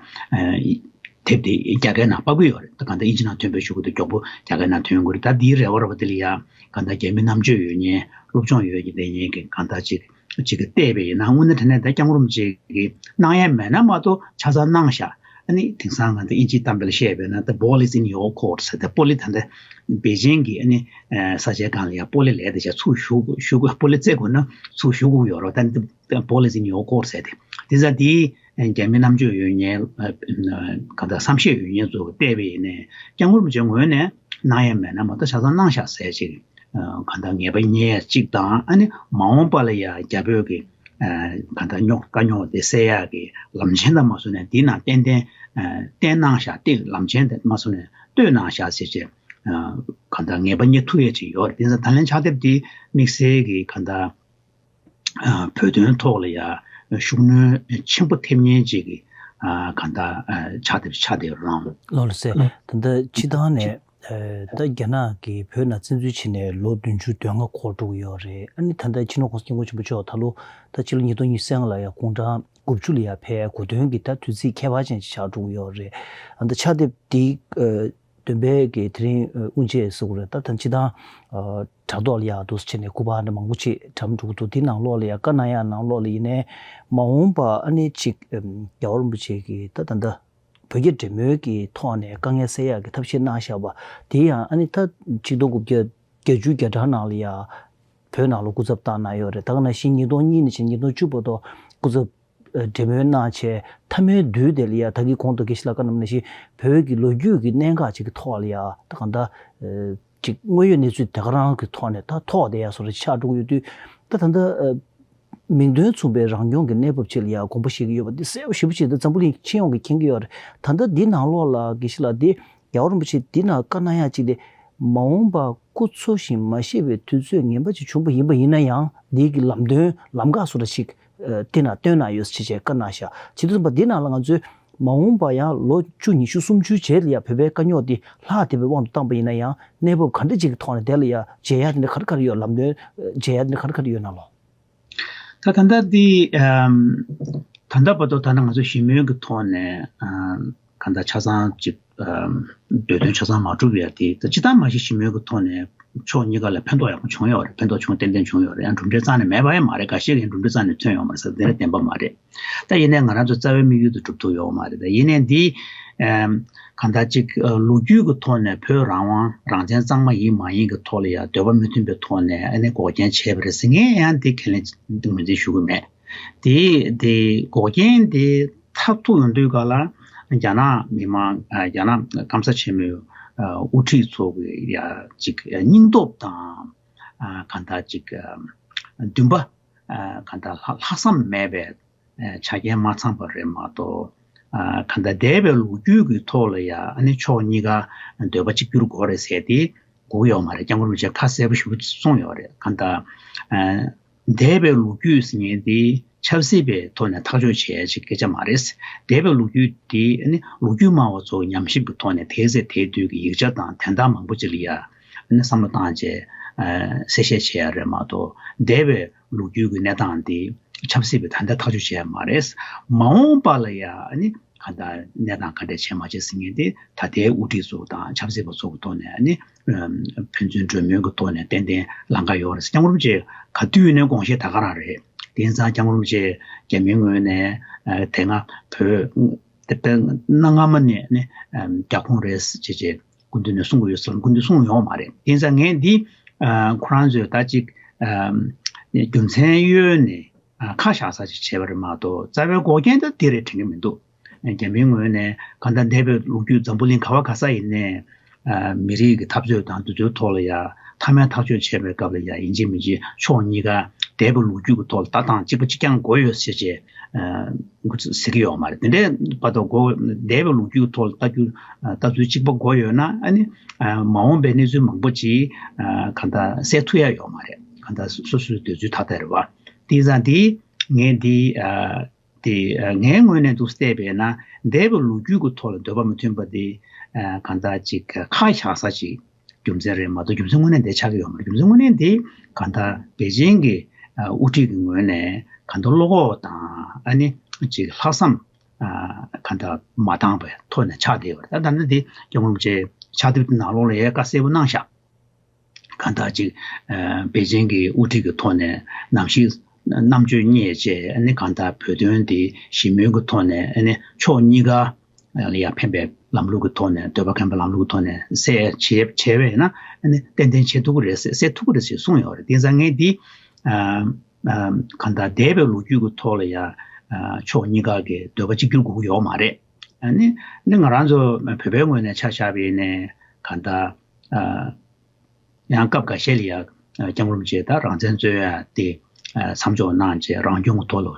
དེབ་དེ་རྒྱ་སྐད་ནང་ཕབ་ཀྱི་ཡོད་རེད། ད་གང་ལྟར་ཨིན་ཇི་ནང་ཐོན་པའི་གཞུག་གུ་དེ་མགྱོགས་པོ་རྒྱ་སྐད་ནང་ཐོན་དགོས་རེད། ད་འདིའི་རེ་བ་རེ་བ་དེ་ལ་ཡང་གང་ལྟར་རྒྱ་མི་རྣམ་དཔྱོད་ཡོད་མཁན་སློབ་སྦྱོང་ཡོད་ཀྱི་ལས་མཁན་གྱི་གང་ལྟར་ཅིག་ཅིག་གིས་བལྟས་པ་ཡིན་ན་དངོས་གནས་དྲང་གནས་ད་སྐྱབས་མགོན་རིན་པོ་ཆེ་གིས་གནང་ཡ་མེད་ན་མ་གཏོགས་ཆ་ཚང་གནང་ཤག་ཨ་ནི་དེང་སང་ང་ཚོ་ཨིན་ཇིའི་གཏམ་དཔེ་ལ་བཤད་པས་ན་the ball is in your court ཟེར། ད་སྤོ་ལོ་ད་ལྟ་པེ་ཅིང་གི་ཨ་ནི་ས་ཆའི་སྒང་ལ་ཡང་སྤོ་ལོ་ལས་དེ་བྱས་ཚུར་གཞུ་དགོས་གཞུ་དགོས་སྤོ་ལོ་རྩེ་དགོས་ན་ཚུར་གཞུ་དགོས་ཡོད་རེད། ད་the ball is in your court ཟེར་ཏེ་དེ་ཙང་དེ་རྒྱ་མི་རྣམ་དཔྱོད་ཡོད་མཁན་གང་ལྟར་བསམ་ཤེས་ཡོད་མཁན་ཚོ་བལྟས་པ་ཡིན་ནའི་སྐྱབས་མགོན་རིན་པོ་ཆེའི་ངོས་ནས་གནང་ཡ་མེད་ན་མ་གཏོགས་ཆ་ཚང་གནང་ཤག་ཟེར་ཅིག་གང་ལྟར་ངེས་པ་རྙེད་ཡ་གཅིག་དང་ཨ་ནི་མ་འོངས་པ་ལ་ཡ་རྒྱ་བོད་ཀྱི་གང་ལྟར་རྙོག་དཀའ་རྙོག་དེ་སེལ་ཡག་གི་ལམ་ཆེན་དང་མ་སོང་ནས་འདི་ནང་ཏན་ཏན་བསྟན་གནང་བཞག་སྟེ་ལམ་ཆེན་དེ་མ་སོང་ནས་གཏོད་གནང་བཞག་ཟེར་བྱས་གང་ལྟར་ངེས་པ་རྙེད་ཐུབ་ཡས་ཅིག་ཡོད་རེད། དེ་ཚོ་ད་ལན་ཕྱག་དེབ་འདི་དམིགས་བསལ་གྱི་གང་ལྟར་བོད་དོན་ཐོག་ལ་ཡ་ཤུགས་སྣོན་ཆེན་པོ་ཐེབས་མཁན་ཅིག་གི་གང་ལྟར་ཕྱག་དེབ་ཆགས་བསྡད་ཡོད་རང་། ལགས་ལགས་སེ། ད་ལྟ་སྤྱི་བཏང་ནས། ད་རྒྱ་ནག་གིས་བོད་ནང་བཙན་འཛུལ་བྱས་ནས་ལོ་བདུན་ཅུ་དོན་ལྔ་འཁོར་འགྲོ་གི་ཡོད་རེད། ཨ་ནི་ད་ལྟ་སྤྱི་ནོར་༸གོང་ས་༸སྐྱབས་མགོན་ཆེན་པོ་མཆོག་ད་ལོ་ད་ཕྱི་ལོ་ཉིས་སྟོང་ཉི་ཤུ་རྩ་ལྔ་ལ་ཡ་དགུང་གྲངས་དགུ་བཅུ་ལ་ཡ་ཕེབས། གོ་སྟོན་གྱི་ད་དུས་ཚིགས་ཁྱད་པར་ཅན་ཅིག་ཆགས་འགྲོ་གི་ཡོད་རེད། ཨ་ནི་ཕྱག་དེབ་འདི་འདོན་པའི་གི་དེ་རིང་དབུ་འབྱེད་ཟེར་དགོས་རེད། ད་ད་སྤྱི་བཏང་དྲ་ཐོག་ལ་ཡ་འདུག་སེ་བྱས་ནས་སྐུ་པར་འདྲ་མང་པོ་ཅིག་གྲམ་འགྲོ་གི་འདུག་དེ་ནང་ལོགས་ལ་ཡ་བཀའ་གནང་ཡག་ནང་ལོགས་ལ་ཡིན་ནའི་མ་འོངས་པ་ཨ་ནི་ཅིག་རྒྱལ་བ་རིན་པོ་ཆེ་གིས་ད་ད་ལྟ་བོད་རྒྱ་འབྲེལ་མོལ་གྱི་ཐོག་ནས་དཀའ་ངལ་སེལ་ཡག་གི་ཐབས་ཤེས་གནང་བཞག་པ་དེ་ཡང་ཨ་ནི་ད་ཆིག་སྟོང་དགུ་བརྒྱ་བརྒྱད་ཅུ་གྱ་གྲངས་ནང་ལ་ཡ་བོད་ནང་ལ་སྐུ་ཚབ་བཏང་གནང་ཡོད་རེད། ད་ག་ནང་བཞིན་ཉིས་སྟོང་གཉིས་ནས་བྱས་ཉིས་སྟོང་བཅུ་བར་དུ་སྐུ་ཚབ་འབྲེལ་མོལ་གནང་བྱས་མཐའ་མའི་དུས་དེ་ལ་ཡ་ད་གིན་གོང་དུ་དགེ་བཤེས་ལགས་བཀའ་གནང་བ་ནང་བཞིན་བོད་ཀྱི་ལོ་རྒྱུས་ཀྱི་གནད་འགག་ཅིག་གི་ཐོག་ལ་ཡ་ད་གང་ལྟར་ཅིག་དངོས་ཡོད་གནས་ཚུལ་དེ་ག་རང་གི་ཐོག་ནས་ད་ཐོག་བསྡད་ཡ་བཟོ་འདྲ་ཆགས་འགྲོ་གི་ཡོད་དུས་ད་ད་ལྟ་མིང་དོན་མཚུངས་པའི་རང་སྐྱོང་གི་གནས་བབ་ཅིག་ལ་ཡང་དགོངས་པ་བཞེས་ཀྱི་ཡོད་པ་འདི་གསལ་པོ་ཞེ་པོ་ཅིག་འདི་འཛམ་བུ་གླིང་སྤྱི་ཡོངས་ཀྱིས་མཁྱེན་གྱི་ཡོད་རེད། ད་ལྟ་འདི་ནང་ལོགས་ལ་དགེ་བཤེས་ལགས་འདི་རྒྱལ་བ་རིན་པོ་ཆེ་འདི་ནང་བཀའ་གནང་ཡ་ཅིག་དེ་མ་འོངས་པ་སྐུ་འཚོ་ཞིང་མ་གཤེགས་པའི་དུས་ཚོད་ངན་པ་ཅིག་བྱུང་པ་ཡིན་པ་ཡིན་ན་ཡང་འདི་གི་ལམ་སྟོན་ལམ་ཁ་བཟོ་འདྲ་ཅིག་དེ་ནང་བཏོན་གནང་ཡོད་ཅེས་བཀའ་གནང་བཞག་བྱེད་དུས་ཙམ་པ་འདི་ནང་ལ་ང་ཚོས་མ་འོངས་པ་ཡང་ལོ་བཅུ་ཉི་ཤུ་སུམ་ཅུའི་རྗེས་ལ་ཡང་བོད་པའི་དཀའ་རྙོག་འདི་ལྷག་བསྡད་པའི་དབང་དུ་བཏང་པ་ཡིན་ན་ཡང་གནས་བབ་ག་འདྲ་ཅིག་གི་ཐོག་ནས་དེ་ལ་ཡང་མཇལ་ཡ་དེ་འདྲ་ག་རེ་ག་རེ་ཡོད། ལམ་སྟོན་མཇལ་ཡ་དེ་འདྲ་ག་རེ་ག་རེ་ཡོད་ན་ལོ། ད་ད་ལྟ་འདི་ཨམ། ད་ལྟ་བར་དུ་ད་ལྟ་ང་ཚོ་ཞི་མོལ་གྱི་ཐོག་ནས་ཨམ། གང་ལྟར་ཆ་ཚང་ཅིག་ཨམ། འདོད་དོན་ཆ་ཚང་མ་འགྲུབ་ཡ་དེ་ད་སྤྱི་བཏང་མ་གཞི་ཞི་མོལ་གྱི་ཐོག་ནས་ཕྱོགས་གཉིས་ཀ་ལ་ཕན་ཐོགས་ཡག་པོ་བྱུང་ཡོད་རེད། ཕན་ཐོགས་བྱུང་ཏན་ཏན་བྱུང་ཡོད་རེད། ཡང་གྲུབ་འབྲས་རྩ་ནས་མེད་པ་ཡང་མ་རེད། འགའ་ཤས་ཀྱིས་གྲུབ་འབྲས་རྩ་ནས་ཐོན་ཡོད་མ་རེད་ཟེར་དེ་འདྲ་བདེན་པ་མ་རེད། ད་ཡིན་ནའི་ང་རང་ཚོ་རྩ་བའི་དམིགས་ཡུལ་དེ་གྲུབ་ཐུབ་ཡོད་མ་རེད། ད་ཡིན་ནའི་འདི་ཨམ། གང་ལྟར་ཅིག་ལོ་རྒྱུས་ཀྱི་ཐོག་ནས་བོད་རང་དབང་རང་བཙན་གཙང་མ་ཡིན་མ་ཡིན་གྱི་ཐོག་ལ་ཡང་འདོད་པ་མི་མཐུན་པའི་ཐོག་ནས་ཨ་ནི་འགོག་རྐྱེན་བྱས་པ་རེད་ཟེར་ངས་ཡང་འདི་ཁས་ལེན་ངོས་འཛིན་ཞུ་གི་མེད། དེ་དེ་འགོག་རྐྱེན་དེ་མཐར་ཐུག་ཡོང་དུས་ག་ལ་རྒྱ་ནག་མི་མང་རྒྱ་ནག་སྐམ་ས་ཆེན་མོའི་དབུ་ཁྲིད་ཚོ་གི་ཡ་ཅིག་སྙིང་སྟོབས་དང་གང་ལྟར་ཅིག་འདུན་པ་གང་ལྟར་ལྷག་བསམ་མེད་པའི་ཆ་རྐྱེན་མ་ཚང་པ་རེད་མ་གཏོགས། གང་ལྟར་འདས་པའི་ལོ་རྒྱུས་ཀྱི་ཐོག་ལ་ཡང་ཕྱོགས་གཉིས་ཀ་འདོད་པ་གཅིག་གྱུར་དགོས་རེད་ཟེར་ཏེ་དགོས་ཡོད་མ་རེད། སྐྱབས་མགོན་རིན་པོ་ཆེས་ཁ་གསལ་པོ་ཞེ་པོ་གསུངས་ཡོད་རེད། གང་ལྟར་འདས་པའི་ལོ་རྒྱུས་ཟེར་མཁན་དེ་ཆབ་སྲིད་པའི་ཐོག་ནས་ཐག་གཅོད་བྱེད་ཡ་ཞིག་སྐད་ཆ་མ་རེད། འདས་པའི་ལོ་རྒྱུས་དེ་ལོ་རྒྱུས་སྨྲ་བ་ཚོ་ཉམས་ཞིབ་ཀྱི་ཐོག་ནས་དེའི་ཚེ་དེའི་དུས་ཀྱི་ཡིག་ཆ་དང་དོན་དག་མང་པོ་ཅིག་ལ་ཡ་བསམ་བློ་བཏང་བྱས་གསལ་བཤད་བྱེད་ཡ་རེད་མ་གཏོགས། འདས་པའི་ལོ་རྒྱུས་ཀྱི་གནས་སྟངས་འདི་ཆབ་སྲིད་པའི་ད་ལྟ་ཐག་གཅོད་བྱས་མ་རེད། མ་འོངས་པ་ལ་ཡང་ནི་ག་ད་གནས་སྟངས་ག་འདྲ་བྱས་མ་བྱས་ཟེར་མཁན་དེ་ད་ལྟའི་དབུ་ཁྲིད་ཚོ་དང་ཆབ་སྲིད་པ་ཚོ་གི་ཐོག་ནས་ནི་ཕན་ཚུན་གྲོས་མོལ་གྱི་ཐོག་ནས་ཏན་ཏན་ལམ་ཁ་ཡོད་རེད། སྐྱབས་མགོན་རིན་པོ་ཆེ་ག་དུས་ནས་དགོངས་བཞེས་ད་ག་རང་རེད། དེང་སང་སྐྱབས་མགོན་རིན་པོ་ཆེ་རྒྱ་མིའི་ངོས་ནས་དེ་སྔ་བོད་དེ་དཔེ་གནའ་སྔ་མོ་ནས་ནི་རྒྱ་ཁོངས་རེད་ཅེས་བྱས། སྐུ་མདུན་ནས་གསུང་གི་ཡོད་ཟེར་ལ་སྐུ་མདུན་གསུངས་ཡོད་མ་རེད། དེ་ཙང་ངས་འདི་ཁོ་རང་ཚོས་ད་ཅིག་རྒྱུ་མཚན་གཡོལ་ནས་ཁ་བཞག་ས་ཅིག་བྱས་པ་རེད་མ་གཏོགས་རྩ་བའི་འགོག་རྐྱེན་ད་འདི་རེད་དྲན་གྱི་མི་འདུག་རྒྱ་མིའི་ངོས་ནས་གང་ལྟར་འདས་པའི་ལོ་རྒྱུས་འཛམ་བུ་གླིང་ག་བ་ག་ས་ཡིན་ནའི་མི་རིགས་ཀྱི་འཐབ་རྩོད་དང་དེ་ཚོའི་ཐོག་ལ་ཡ་མཐའ་མའི་ཐག་གཅོད་བྱས་པའི་སྐབས་ལ་ཡ་ཡིན་གཅིག་མིན་གཅིག་ཕྱོགས་གཉིས་ཀ་འདས་པའི་ལོ་རྒྱུས་ཀྱི་ཐོག་ལ་ལྟ་སྟངས་གཅིག་པ་གཅིག་རྐྱང་དགོས་ཡོད་ཟེར་བྱས། ཟེར་གྱི་ཡོད་མ་རེད། དེ་འདྲའི་བར་དུ་འགོ་འདས་པའི་ལོ་རྒྱུས་ཐོག་ལ་ལྟ་རྒྱུ་ལྟ་ཚུལ་གཅིག་པ་དགོས་ཡོད་ན་ཨ་ནི་མ་འོངས་པའི་གནས་ཚུལ་མང་པོ་ཅིག་གང་ལྟར་སེལ་ཐུབ་ཡ་ཡོད་མ་རེད། གང་ལྟར་སོ་སོའི་འདོད་ཚུལ་ཐ་དད་རེད་བ། དེ་ཙང་དེ་ངས་འདི་དེ་ངའི་ངོས་ནས་འདུག་བལྟས་པས་ན་འདས་པའི་ལོ་རྒྱུས་ཀྱི་ཐོག་ལ་འདོད་པ་མི་མཐུན་པ་དེ་གང་ལྟར་ཅིག་ཁ་བཞག་ས་ཅིག་རྒྱུ་མཚན་རེད་མ་གཏོགས་རྒྱུ་མཚན་དངོས་གནས་འདི་ཆགས་ཀྱི་ཡོད་མ་རེད། རྒྱུ་མཚན་དངོས་གནས་འདི་གང་ལྟར་པེ་ཅིང་གི་དབུ་ཁྲིད་ཀྱི་ངོས་ནས་གང་ལྟར་བློ་ཁོག་དང་ཨ་ནི་ཅིག་ལྷག་བསམ་གང་ལྟར་མ་འདང་བའི་ཐོག་ནས་ཆགས་བསྡད་ཡོད་རེད། ད་ད་ནི་འདི་སྐྱབས་མགོན་རིན་པོ་ཆེ་ཕྱག་དེབ་ནང་ལོགས་ལ་ཡང་བཀའ་གསལ་པོ་གནང་ཤག་གང་ལྟར་ཅིག་པེ་ཅིང་གི་དབུ་ཁྲིད་ཀྱི་ཐོག་ནས་ནམ་ཞིག་རྣམ་དཔྱོད་རྙེད་བྱས་ཨ་ནི་གང་ལྟར་བོད་དོན་འདི་ཞི་མོལ་གྱི་ཐོག་ནས་ཨ་ནི་ཕྱོགས་གཉིས་ཀ་ལ་ཡང་ཕན་པའི་ལམ་ལུགས་ཀྱི་ཐོག་ནས་འདོད་པ་ཁེངས་པའི་ལམ་ལུགས་ཀྱི་ཐོག་ནས་སེལ་བྱེད་བྱས་པས་ན་ཨ་ནི་ཏན་ཏན་བྱེད་ཐུབ་ཀྱི་རེད་ཟེར་སེལ་ཐུབ་ཀྱི་རེད་ཟེར་གསུངས་ཡོད་རེད། དེ་ཙང་ངས་འདི་གང་ལྟར་འདས་པའི་ལོ་རྒྱུས་ཀྱི་ཐོག་ལ་ཡང་ཕྱོགས་གཉིས་ཀ་གི་འདོད་པ་གཅིག་གྱུར་དགོས་ཀྱི་ཡོད་མ་རེད། ཨ་ནི་ནི་ང་རང་ཚོ་བོད་པའི་ངོས་ནས་ཆ་བཞག་པ་ཡིན་ནའི་གང་ལྟར། ཡང་སྐབས་འགའ་ཤས་ལ་ཡང་སྐྱབས་མགོན་རིན་པོ་ཆེ་ད་རང་བཙན་རྩོད་ཡ་དེ་མཚམས་འཇོག་གནང་བྱས་རང་སྐྱོང་གི་ཐོག་ལ་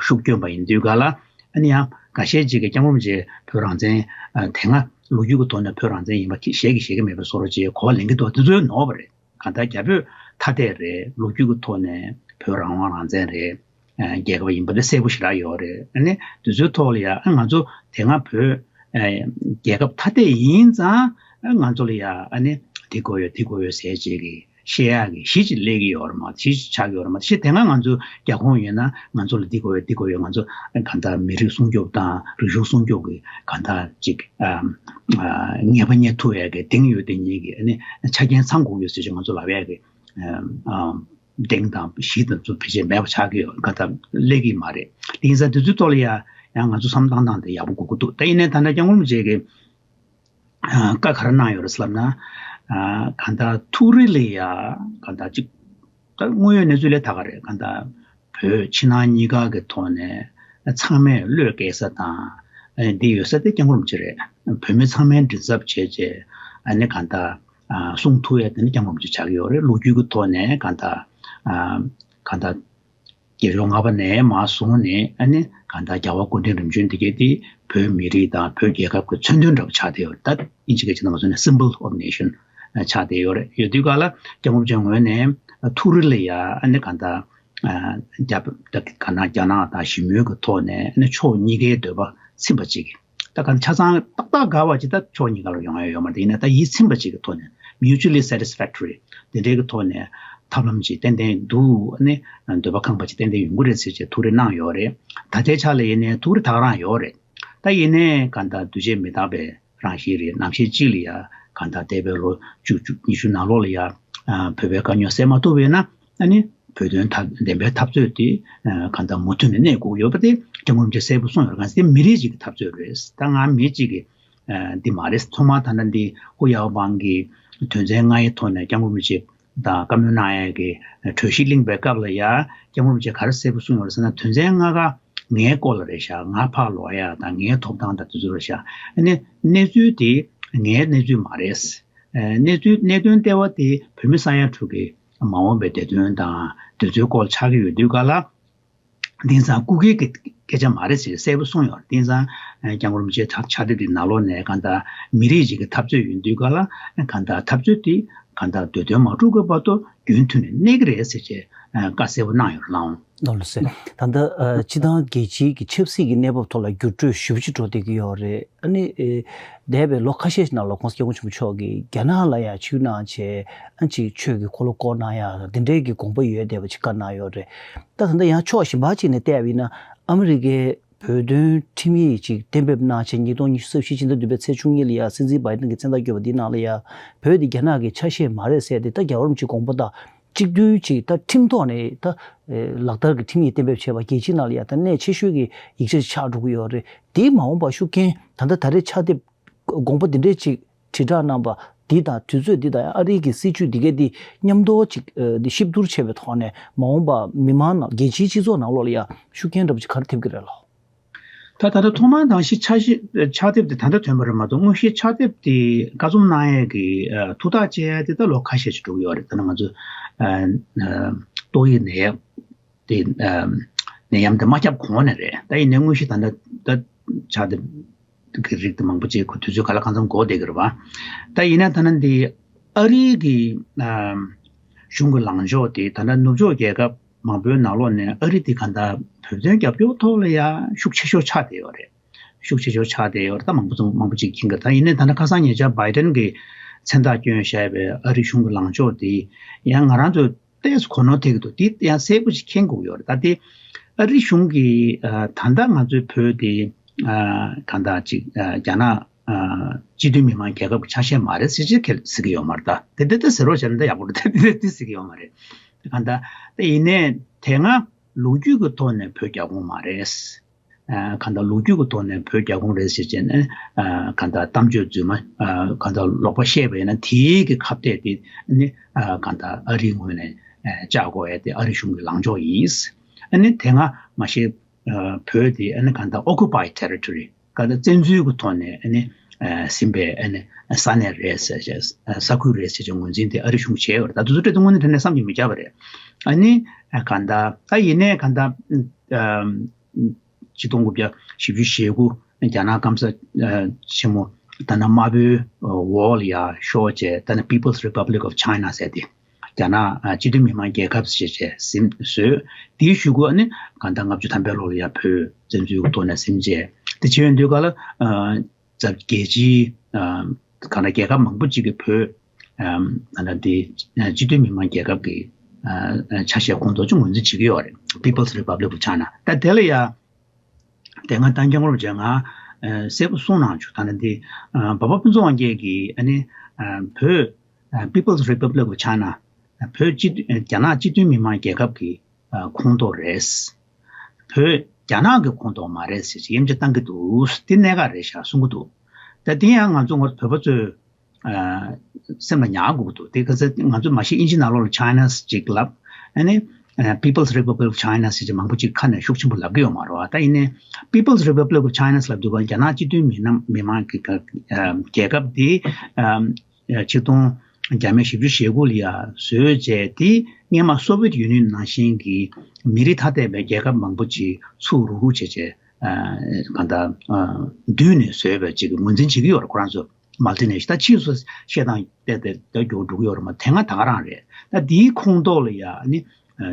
ཤུགས་བསྐྱོན་པ་ཡིན་དུས་ག་ལ་ཨ་ནི་ཡང་འགའ་ཤས་ཅིག་གིས་སྐྱབས་མགོན་རིན་པོ་ཆེ་བོད་རང་བཙན་དེ་སྔ་ལོ་རྒྱུས་ཀྱི་ཐོག་ནས་བོད་རང་བཙན་ཡིན་པ་བཤད་ཀྱི་བཤད་ཀྱི་མེད་པའི་བཟོ་འདྲ་ཅིག་གོ་བ་ལེན་གྱི་འདུག་དེ་ཚོའི་ནོར་བ་རེད། གང་ལྟར་རྒྱ་བོད་ཐ་དད་རེད། ལོ་རྒྱུས་ཀྱི་ཐོག་ནས་བོད་རང་དབང་རང་བཙན་རེད། རྒྱལ་ཁབ་ཡིན་པ་དེ་གསལ་པོ་ཞེ་དྲག་ཡོད་རེད། ཨ་ནི་དེ་ཚོའི་ཐོག་ལ་ཡང་ང་ཚོ་དེ་སྔ་བོད་རྒྱལ་ཁབ་ཐ་དད་ཡིན་ཙང་ ང་ཚོ་ལ་ཡ་ཨ་ནི་དེ་དགོས་ཡོད་དེ་དགོས་ཡོད་ཟེར་བྱེད་ཀྱི་བཤད་ཡག་གི་གཞི་ཅིག་སླེབས་ཀྱི་ཡོད་རེད་མ་གཞི་ཅིག་ཆགས་ཀྱི་ཡོད་རེད་མ་གཞི་དེ་སྔ་ང་ཚོ་རྒྱ་ཁོངས་ཡོད་ན་ང་ཚོ་ལ་འདི་དགོས་ཡོད་འདི་དགོས་ཡོད་ང་ཚོ་གང་ལྟར་མི་རིགས་སྲུང་སྐྱོབ་དང་རིག་གཞུང་སྲུང་སྐྱོབ་ཀྱི་གང་ལྟར་ཅིག་ཨ་ཨ་ངེས་པ་རྙེད་ཐུབ་ཡག་གི་གདེང་ཡོད་དེ་ཉིད་ཀྱི་ཨ་ནི་ཆ་རྐྱེན་ཚང་དགོས་ཡོད་ཟེར་ཅིག་ང་ཚོ་ལབ་ཡག་གི་ཨ་གདེང་དང་གཞི་དང་ཚོ་ཕལ་ཆེར་མེད་པ་ཆགས་ཀྱི་ཡོད་གང་ལྟར་སླེབས་ཀྱི་མ་རེད། དེ་ཡིན་ཙང་དེ་ཚོའི་ཐོག་ལ་ཡ་ཡང་ང་ཚོ་བསམ་བློ་བཏང་སྟངས་དེ་ཡག་པོ་དགོས་ཀྱི་འདུག་ད་ཡིན་ནའི་ད་ལྟ་སྐྱབས་མགོན་རིན་པོ་ཆེ་གིས་བཀའ་ག་རེ་གནང་ཡོད་རེད་ཟེར་ལབ་ན། གང་ལྟར་ཐུགས་རེ་ལ་ཡ་གང་ལྟར་ཅིག་ད་དངོས་ཡོད་གནས་ཚུལ་ལས་ད་ག་རེད་གང་ལྟར་བོད་ཕྱི་ནང་གཉིས་ཀ་གི་ཐོག་ནས་ཚང་མས་བློས་འགེལ་ས་དང་འདི་ཡོད་ས་དེ་སྐྱབས་མགོན་རིན་པོ་ཆེ་རེད། བོད་མི་ཚང་མས་མགྲིན་ཚབ་བྱས་རྗེས་ཨ་ནི་གང་ལྟར་གསུང་ཐུབ་ཡ་དེ་ནི་སྐྱབས་མགོན་རིན་པོ་ཆེ་ཆགས་ཀྱི་ཡོད་རེད། ལོ་རྒྱུས་ཀྱི་ཐོག་ནས་གང་ལྟར་གང་ལྟར། རྒྱལ་སྐྱོང་ལྔ་པ་ནས་མར་བཟུང་ནས་ཨ་ནི་གང་ལྟར་རྒྱལ་བ་སྐུ་ཕྲེང་རིམ་བྱོན་འདི་གས་དེ་བོད་མི་རིགས་དང་བོད་རྒྱལ་ཁབ་ཀྱི་མཚོན་དོན་འདྲ་པོ་ཆགས་བསྡད་ཡོད་རེད། ད་ཨིན་ཇི་སྐད་ཆ་ནང་ང་ཚོ་ནས་symbol of nation ཆགས་བསྡད་ཡོད་རེད། ཡོད་དུས་ག་ལ་སྐྱབས་མགོན་རིན་པོ་ཆེ་ངོས་ནས་ཐུགས་རེ་ལ་ཡ་ཨ་ནི་གང་ལྟར་རྒྱ་ག་ན་རྒྱ་ནག་དང་ཞི་མོལ་གྱི་ཐོག་ནས་ཨ་ནི་ཕྱོགས་གཉིས་ཀའི་འདོད་པ་ཚིམ་པ་ཅིག་ད་ག་ཆ་ཚང་ཏག་ཏག་དགའ་བ་ཅིག་ད་ཕྱོགས་གཉིས་ཀ་ལ་ཡོང་ཡ་ཡོད་མ་རེད། ཡིན་ན་ད་ཡིད་ཚིམ་པ་ཅིག་གི་ཐོག་ནས་mutually satisfactory དེ་འདྲའི་གི་ཐོག་ནས་ཐབས་ལམ་ཅིག་ཏན་ཏན་འདུག་ཨ་ནི་འདོད་པ་ཁེངས་པ་ཅིག་ཏན་ཏན་ཡོང་གི་རེད་ཟེར་བྱས་ཐུགས་རེ་གནང་ཡོད་རེད། ད་ལྟའི་ཆ་ལ་ཡིན་ནའི་ཐུགས་རེ་ད་ག་རང་ཡོད་རེད། ད་ཡིན་ནའི་གང་ལྟར་འདུ་བྱེད་མི་རྟག་པའི་རང་བཞིན་རེད། ནམ་ཞིག་ཅིག་ལ་ཡ་གང་ལྟར་འདས་པའི་ལོ་བཅུ་བཅུ་ཉི་ཤུ་ནང་ལོགས་ལ་ཡ་བོད་པའི་དཀའ་རྙོག་སེལ་མ་ཐུབ་པ་ཡིན་ན་ཨ་ནི་བོད་དོན་ཐབས་བདེན་པའི་འཐབ་རྩོད་དེ་གང་ལྟར་མུ་མཐུད་ནས་གནས་དགོས་ཡོད་པ་དེ་སྐྱབས་མགོན་རིན་པོ་ཆེས་གསལ་པོ་གསུངས་ཡོད་རེད། གང་ཟེར་དེ་མི་རིགས་ཅིག་གི་འཐབ་རྩོད་རེད། ད་ང་མི་གཅིག་གི་འདི་མ་རེད། ཐོག་མར་ད་ལྟ་འདི་ཧུ་ཡའོ་པང་གི་དོན་ཚན་ལྔ་ཡི་ཐོག་ནས་སྐྱབས་མགོན་རིན་པོ་ཆེ་དང་བཀའ་མོལ་གནང་ཡས་ཀྱི་གྲོས་གཞི་གླེང་པའི་སྐབས་ལ་ཡ་སྐྱབས་མགོན་རིན་པོ་ཆེ་ག་རེ་གསལ་པོ་གསུངས་ཡོད་རེད་ཟེར་ན། དོན་ཚན་ལྔ་ཀ་ངའི་སྐོར་ལ་རེད་ཤག་ང་ཕར་ལོག་ཡ་དང་ངའི་ཐོབ་ཐང་དང་དེ་ཚོ་རེད་ཤག་ཨ་ནི་གནས་ཚུལ་དེ་ངའི་གནས་ཚུལ་མ་རེད། གནས་ཚུལ་གནད་དོན་ལྟེ་བ་དེ་བོད་མི་ས་ཡ་དྲུག་གི་མ་འོངས་པའི་བདེ་དོན་དང་དེ་ཚོའི་སྐོར་ཆགས་ཀྱི་ཡོད་དུས་ག་ལ། དེང་སང་སྐུ་སྒེར་གྱི་སྐད་ཆ་མ་རེད་ཟེར་གསལ་པོ་གསུངས་ཡོད་རེད། དེང་སང་སྐྱབས་མགོན་རིན་པོ་ཆེའི་ཕྱག་དེབ་དེ་ནང་ལོགས་ནས་གང་ལྟར་མི་རིགས་ཅིག་གི་འཐབ་རྩོད་ཡིན་དུས་ག་ལ་གང་ལྟར་འཐབ་རྩོད་དེ་གང་ལྟར་འདོད་དོན་མ་འགྲུབ་ཀྱི་བར་དུ་རྒྱུན་མཐུད་ནས་གནས་ཀྱི་རེད་ཟེར་བྱས་བཀའ་གསལ་པོ་གནང་ཡོད་རེད་ལགས། ནོར་ལ་ཟེར། ད་ལྟ་སྤྱི་བཏང་རྒྱལ་སྤྱིའི་གི་ཆབ་སྲིད་ཀྱི་གནས་བབ་ཐོག་ལ་འགྱུར་འགྲོས་ཞེ་པོ་ཅིག་འགྲོ་བསྡད་ཀྱི་ཡོད་རེད། ཨ་ནི་འདས་པའི་ལོ་ཁ་ཤས་ཤིག་ནང་ལ་༸གོང་ས་༸སྐྱབས་མགོན་ཆེན་པོ་མཆོག་གིས་རྒྱ་ནག་ལ་ཡང་ཆིབས་གནང་བྱས་ཨ་ཅིག་ཆོས་ཀྱི་འཁོར་ལོ་བསྐོར་གནང་ཡ་དེ་འདྲའི་གི་དགོངས་པ་ཡོད་བསྡད་པ་ཅིག་བཀའ་གནང་ཡོད་རེད། ད་ད་ལྟ་ཡང་ཕྱོགས་གཞན་པ་ཅིག་ནས་བལྟས་པ་ཡིན་ན་ཨ་མི་རི་ཀའི་བོད་དོན་ཁྲིམས་ཡིག་ཅིག་གཏན་འབེབས་གནང་བྱས་ཉིས་སྟོང་ཉི་ཤུ་རྩ་བཞི་ཕྱི་ཟླ་བདུན་པའི་ཚེས་བཅུ་གཉིས་ལ་ཡ་སྲིད་འཛིན་བྷའི་ཌེན་གྱིས་མཚན་རྟགས་བསྐྱོན་པ་འདིའི་ནང་ལ་ཡ་བོད་འདི་རྒྱ་ནག་གི་ཆ་ཤས་མ་རེད་ཟེར་ཏེ་ད་རྒྱལ་བ་རིན་པོ་ཆེའི་དགོངས་པ་དང་གཅིག་མཐུན་ཅིག་ད་ཁྲིམས་ཐོག་ནས་ད་ལག་བསྟར་གྱི་ཁྲིམས་ཡིག་གཏན་འབེབས་བྱས་པ་རྒྱལ་སྤྱིའི་ནང་ལ་ཡ་ད་གནད་ཆེ་ཤོས་ཀྱི་ཡིག་ཆ་ཆགས་འགྲོ་གི་ཡོད་རེད། དེའི་མ་འོངས་པ་ཤུགས་རྐྱེན་ད་ལྟ་ད་རེས་ཕྱག་དེབ་དགོངས་པ་འདི་འདྲས་ཅིག་དྲིལ་བསྒྲགས་གནང་པ་འདི་དང་དུས་ཚོད་འདི་དང་ཨ་རིའི་གི་སྲིད་བྱུས་འདི་གས་འདི་མཉམ་དུ་ཅིག་འདི་གཤིབ་བསྡུར་བྱས་པའི་ཐོག་ནས་མ་འོངས་པ་མི་མང་ནང་རྒྱལ་སྤྱིའི་སྤྱི་ཚོགས་ནང་ལོགས་ལ་ཡ་ཤུགས་རྐྱེན་འདྲ་པོ་ཅིག་ག་རེ་ཐེབས་ཀྱི་རེད་ལགས། ད་ད་ལྟ་ཐོག་མར་ནང་བཞིན་ཕྱག་བཞེས་ཕྱག་དེབ་དེ་ད་ལྟ་ཐོན་པ་རེད་མ་གཏོགས་དངོས་གཞིའི་ཕྱག་དེབ་དེ་བཀའ་རྩོམ་གནང་ཡས་ཀྱི་ཐུགས་ཐག་བཅད་ཡས་དེ་ད་ལོ་ཁ་ཤས་ཤིག་འགྲོ་གི་ཡོད་རེད། ད་ནི་ང་ཚོ་ཏོག་དབྱིབས་ནད་ཡམས་དེ་ནད་ཡམས་དེ་མ་ཁྱབ་གོང་ནས་རེད། ད་ཡིན་ནའི་དངོས་གཞི་ད་ལྟ་ད་ཕྱག་དེབ་ཀྱི་རིགས་དེ་མང་པོ་ཅིག་ཁོ་དུས་ཚོད་ག་ལ་གང་འཚམ་འགོར་བསྡད་ཀྱི་རེད་བ། ད་ཡིན་ན་ད་ནི་འདི་ཨ་རིའི་གི་གཞུང་གི་ལངས་ཕྱོགས་དེ་ད་ལྟ་ནུབ་ཕྱོགས་རྒྱལ་ཁབ་མང་པོའི་ནང་ལོགས་ནས་ཨ་རི་དེ་གང་ལྟར་བོད་དོན་རྒྱབ་སྐྱོར་ཐོག་ལ་ཡང་ཤུགས་ཆེ་ཤོས་ཆགས་བསྡད་ཡོད་རེད། ཤུགས་ཆེ་ཤོས་ཆགས་བསྡད་ཡོད་རེད། ད་མང་པོ་ཚོ་མང་པོ་ཅིག་མཁྱེན་གི། ད་ཡིན་ནའི་ད་ལྟ་ཁ་སང་ཉེ་ཆར་བྷའི་ཌེན་གྱིས་མཚན་རྟགས་བསྐྱོན་བཞག་པའི་ཨ་རི་གཞུང་གི་ལངས་ཕྱོགས་དེ་ཡང་ང་རང་ཚོས་ཏོག་ཙམ་གོ་ནོར་ཐེབས་ཀྱི་འདུག་དེ་ཡང་གསལ་པོ་ཞིག་མཁྱེན་དགོས་ཡོད་རེད། ད་དེ་ཨ་རི་གཞུང་གིས་ད་ལྟ་ང་ཚོའི་བོད་དེ་གང་ལྟར་ཅིག་རྒྱ་ནག་སྤྱི་མཐུན་མི་དམངས་རྒྱལ་ཁབ་ཀྱི་ཆ་ཤས་མ་རེད་ཟེར་ཅིག་ཟེར་གྱི་ཡོད་མ་རེད། ད་དེ་དེ་དེ་ཟེར་རོགས་བྱས་ན་ད་ཡག་པོ་རེད། ད་དེ་དེ་ཟེར་གྱི་ཡོད་མ་རེད། གང་ལྟར་ད་ཡིན་ནའི་དེ་སྔ་ལོ་རྒྱུས་ཀྱི་ཐོག་ནས་བོད་རྒྱ་ཁོངས་མ་རེད། གང་ལྟར་ལོ་རྒྱུས་ཀྱི་ཐོག་ནས་བོད་རྒྱ་ཁོངས་རེད་ཟེར་བྱས་ནས་གང་ལྟར་གཏམ་བརྗོད་རྫུན་མ་གང་ལྟར་ལོག་པ་བཤད་པ་ཡིན་ན་དེའི་གི་ཁ་གཏད་དེ་ནི་གང་ལྟར་ཨ་རིའི་ངོས་ནས་བཅག་དགོས་ཡ་དེ་ཨ་རི་གཞུང་གི་ལངས་ཕྱོགས་ཡིན། ཨ་ནི་དེ་སྔ་མ་གཞི་བོད་དེ་ཨ་ནི་གང་ལྟར་occupied territory གང་ལྟར་བཙན་འཛུལ་གྱི་ཐོག་ནས་ཨ་ནི་ཟིན་པའི་ཨ་ནི་ས་གནས་རེད་ཟེར་བྱས་ས་ཁུལ་རེད་ཟེར་བྱས་ངོས་འཛིན་དེ་ཨ་རི་གཞུང་བྱས་ཡོད་རེད། ད་དུས་ཚོད་སྤྲད་དུས་དངོས་གནས་དྲང་གནས་བསམ་གྱིས་མི་ཁྱབ་པ་རེད། ཨ་ནི་གང་ལྟར་ད་ཡིན་ནའི་གང་ལྟར། ཆིག་སྟོང་དགུ་བརྒྱ་བཞི་བཅུ་ཞེ་དགུ་རྒྱ་ནག་སྐམ་ས་ཆེན་མོ་ད་ནི་དམར་པོའི་འོག་ལ་ཡར་ཤོར་བྱས་ད་ནི་People's Republic of China ཟེར་ཏེ་རྒྱ་ནག་སྤྱི་མཐུན་མི་དམངས་རྒྱལ་ཁབ་ཟེར་བྱས་ཟིན་བཟོས། དེའི་གཞུག་གུ་ནི་གང་ལྟར་ལྔ་བཅུ་ཐམ་པའི་ལོ་ལ་ཡར་བོད་བཙན་འཛུལ་གྱི་ཐོག་ནས་ཟིན་བྱས་དེ་བྱས་ཡོང་དུས་ག་ལ་རྒྱལ་སྤྱིའི་ གང་ལྟར་རྒྱལ་ཁབ་མང་པོ་ཅིག་གི་བོད་ཨམ་གང་ལྟར་དེ་སྤྱི་མཐུན་མི་དམངས་རྒྱལ་ཁབ་ཀྱི་ཆ་ཤས་ཁོངས་གཏོགས་ཅིག་ངོས་འཛིན་བྱེད་ཀྱི་ཡོད་རེད། People's Republic of China། ད་དེ་ལ་ཡ་དེ་སྔ་ད་སྐྱབས་མགོན་རིན་པོ་ཆེ་ང་གསལ་པོ་གསུངས་གནང་བྱུང་། ད་ནི་འདི་འབའ་པ་ཕུན་ཚོགས་དབང་རྒྱལ་གྱིས་ཨ་ནི་བོད་People's Republic of China། བོད་སྤྱི་རྒྱ་ནག་སྤྱི་མཐུན་མི་དམངས་རྒྱལ་ཁབ་ཀྱི་ཁོངས་གཏོགས་རེད། བོད་རྒྱ་ནག་གི་ཁོངས་གཏོགས་མ་རེད་ཟེར་ཅིག་དབྱེ་འབྱེད་བཏང་གི་འདུག། འདི་གནད་འགག་རེད་ཤག་གསུང་གི་འདུག། ད་འདི་ཡང་ང་ཚོ་ངོ་བོད་པ་ཚོས་སེམས་ལ་ཉར་དགོས་ཀྱི་འདུག། དེ་ག་ཚོད་ང་ཚོ་མ་གཞི་ཨིན་ཇི་ནང་ལོགས་ལ་China's་ཅིག་ལབ། ཨ་ནི་People's Republic of China་ཟེར་ཅིག་མང་པོ་ཅིག་ཁ་ནས་ཤུགས་ཆེན་པོ་ལབ་ཀྱི་ཡོད་མ་རེད་བ། ད་ཡིན་ནའི་People's Republic of China་ལབ་དུས་རྒྱ་ནག་སྤྱི་མཐུན་མི་དམངས་མི་དམངས་ཀྱི་རྒྱལ་ཁབ་འདི་ཆིག་སྟོང་བརྒྱ་མེད་བཞི་བཅུ་ཞེ་དགུ་ལ་ཡ་བཟོས་བྱས། དེ་སྔས་མ་Soviet Union་ནང་བཞིན་གྱི་མི་རིགས་ཐ་དད་པའི་རྒྱལ་ཁབ་མང་པོ་ཅིག་ཚུར་རུག་རུག་བྱས་བྱས་གང་ལྟར་བསྡུས་ནས་བཟོས་པའི་ཅིག་ངོས་འཛིན་བྱེད་ཀྱི་ཡོད་རེད། ཁོ་རང་ཚོ་Multinational་ད་ཕྱིས་སུ་བཤད་སྟངས་བལྟས་ཏེ་ད་མགྱོགས་འགྲོ་གི་ཡོད་རེད་མ། དེ་སྔ་ད་ག་རང་རེད། ད་དེའི་ཁོངས་གཏོགས་ལ་ཡ་ནི་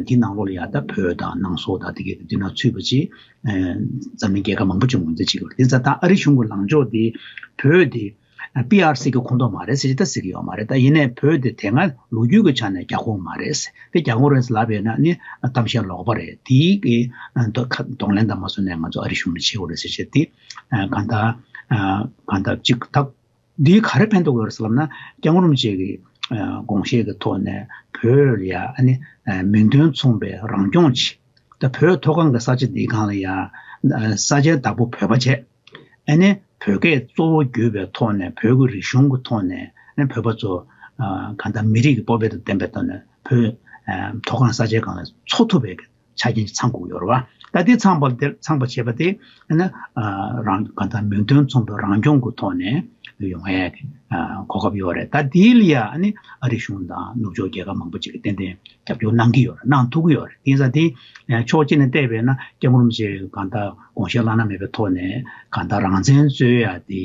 དེའི་ནང་ལོགས་ལ་ཡ་ད་བོད་དང་ནང་སོག་དང་དེ་གའི་དེ་ན་ཚུད་པ་ཅིག་འཛམ་གླིང་རྒྱལ་ཁབ་མང་པོ་ཅིག་ངོས་འཛིན་བྱེད་ཀྱི་ཡོད་རེད། དེ་ཙང་ད་ཨ་རི་གཞུང་གི་ལངས་ཕྱོགས་དེ་བོད་དེ་པི་ཨར་སི་གི་ཁོངས་གཏོགས་མ་རེད་ཟེར་གྱི་ད་ཟེར་གྱི་ཡོད་མ་རེད། ད་ཡིན་ནའི་བོད་དེ་དེ་སྔ་ལོ་རྒྱུས་ཀྱི་ཆ་ནས་རྒྱ་ཁོངས་མ་རེད། དེ་རྒྱ་ཁོངས་རེད་ལབ་པས་ན་ནི་གཏམ་བཤད་ལོག་པ་རེད། དེའི་གི་གདོང་ལེན་དང་མ་སོང་ནས་ང་ཚོ་ཨ་རི་གཞུང་ནས་བྱེད་དགོས་རེད་ཟེར་བྱས་དེ་གང་ལྟར་གང་ལྟར་ཅིག་ད། འདིས་ག་རེ་ཕན་ཐོགས་ཡོད་རེད་ཟེར་ལབ་ན། སྐྱབས་མགོན་རིན་པོ་ཆེ་གི་དགོངས་བཞེད་ཀྱི་ཐོག་ནས་བོད་ལ་ཡ་ཨ་ནི་མིང་དོན་མཚུངས་པའི་རང་སྐྱོང་ཅིག། ད་བོད་མཐོ་སྒང་གི་ས་ཆ་འདིའི་སྒང་ལ་ཡ་ས་ཆའི་བདག་པོ་བོད་པ་བྱས། ཨ་ནི་བོད་སྐད་གཙོ་བོ་བརྒྱུད་པའི་ཐོག་ནས་བོད་ཀྱི་རིག་གཞུང་གི་ཐོག་ནས་ཨ་ནི་བོད་པ་ཚོ་གང་ལྟར་མི་རིགས་ཀྱི་སྤོབས་པ་དང་ལྡན་པའི་ཐོག་ནས་བོད་མཐོ་སྒང་ས་ཆའི་སྒང་ལ་འཚོ་ཐུབ་པའི་ཆ་རྐྱེན་ཅིག་ཚང་དགོས་ཡོད་རེད་བ། ད་དེ་ཚང་པ་དེ་ཚང་པ་བྱས་པ་དེ་ཨ་ནི་རང་གང་ལྟར་མིང་དོན་མཚུངས་པའི་རང་སྐྱོང་གི་ཐོག་ནས་ཡོང་ཡས་གོ་སྐབས་ཡོད་རེད། ད་དེ་ལ་ཡ་ཨ་ནི་ཨ་རི་གཞུང་དང་ནུབ་ཕྱོགས་རྒྱལ་ཁབ་མང་པོ་ཅིག་གིས་ཏན་ཏན་རྒྱབ་སྐྱོར་གནང་གི་ཡོད་རེད། གནང་ཐུབ་ཀྱི་ཡོད་རེད། དེ་ཡིན་ཙང་དེ་ཕྱོགས་གཅིག་ནས་བལྟས་པས་ན་སྐྱབས་མགོན་རིན་པོ་ཆེ་གང་ལྟར་དགོངས་བཞེད་བླ་ན་མེད་པའི་ཐོག་ནས་གང་ལྟར་རང་བཙན་རྩོད་ཡ་དེ་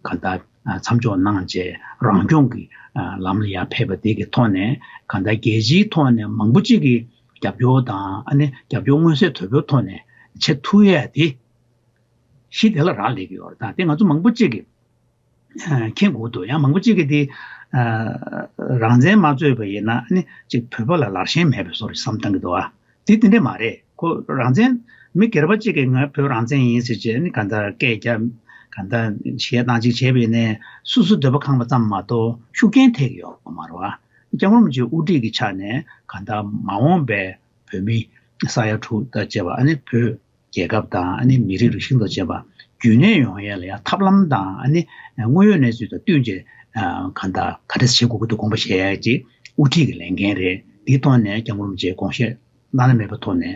གང་ལྟར་མཚམས་འཇོག་གནང་བྱས་རང་སྐྱོང་གི་ལམ་ལ་ཡར་ཕེབས་པ་དེ་གི་ཐོག་ནས་གང་ལྟར་རྒྱལ་སྤྱིའི་ཐོག་ནས་མང་པོ་ཅིག་གིས་རྒྱབ་སྐྱོར་དང་ཨ་ནི་རྒྱབ་སྐྱོར་མངོན་གསལ་དོད་པོའི་ཐོག་ནས་བྱེད་ཐུབ་ཡས་དེ་གཞི་དེ་ལ་རག་ལས་ཀྱི་ཡོད་རེད། ད་དེ་ང་ཚོ་མང་པོ་ཅིག་གིས་མཁྱེན་དགོས་འདུག། ཡང་མང་པོ་ཅིག་གིས་དེ་རང་བཙན་མ་རྩོད་པ་ཡིན་ན་ཨ་ནི་ཅིག་བོད་པ་ལ་ལར་ཞེན་མེད་པའི་བཟོ་འདྲ་བསམ་བཏང་གི་འདུག་ཨ། དེ་དེ་འདྲས་མ་རེད། ཁོ་རང་བཙན་མི་སྒེར་པ་གཅིག་གིས་ང་བོད་རང་བཙན་ཡིན་ཟེར་བྱས་ནི་གང་ལྟར་སྐད་རྒྱབ་གང་ལྟར་བཤད་སྟངས་གཅིག་བྱས་པ་ཡིན་ནའི་སོ་སོའི་འདོད་པ་ཁེངས་པ་ཙམ་མ་གཏོགས་ཤུགས་རྐྱེན་ཐེབས་ཀྱི་ཡོད་མ་རེད་བ། སྐྱབས་མགོན་རིན་པོ་ཆེའི་དབུ་ཁྲིད་ཀྱི་ཆ་ནས་གང་ལྟར་མ་འོངས་པའི་བོད་མི་ས་ཡ་དྲུག་དང་བཅས་པ་ཨ་ནི་བོད་རྒྱལ་ཁབ་དང་ཨ་ནི་མི་རིགས་རིག་གཞུང་དང་བཅས་པ་རྒྱུན་གནས་ཡོང་ཡས་ལ་ཡང་ཐབས་ལམ་དང་ཨ་ནི་དངོས་ཡོད་གནས་ཚུལ་དང་བསྟུན་བྱས་གང་ལྟར་ག་འདྲ་བྱེད་དགོས་ཀྱི་འདུག་དགོངས་པ་བཞེས་ཡས་ཀྱི་དབུ་ཁྲིད་ཀྱི་ལས་འགན་རེད། འདིའི་ཐོག་ནས་སྐྱབས་མགོན་རིན་པོ་ཆེའི་དགོངས་བཞེད་བླ་ན་མེད་པའི་ཐོག་ནས་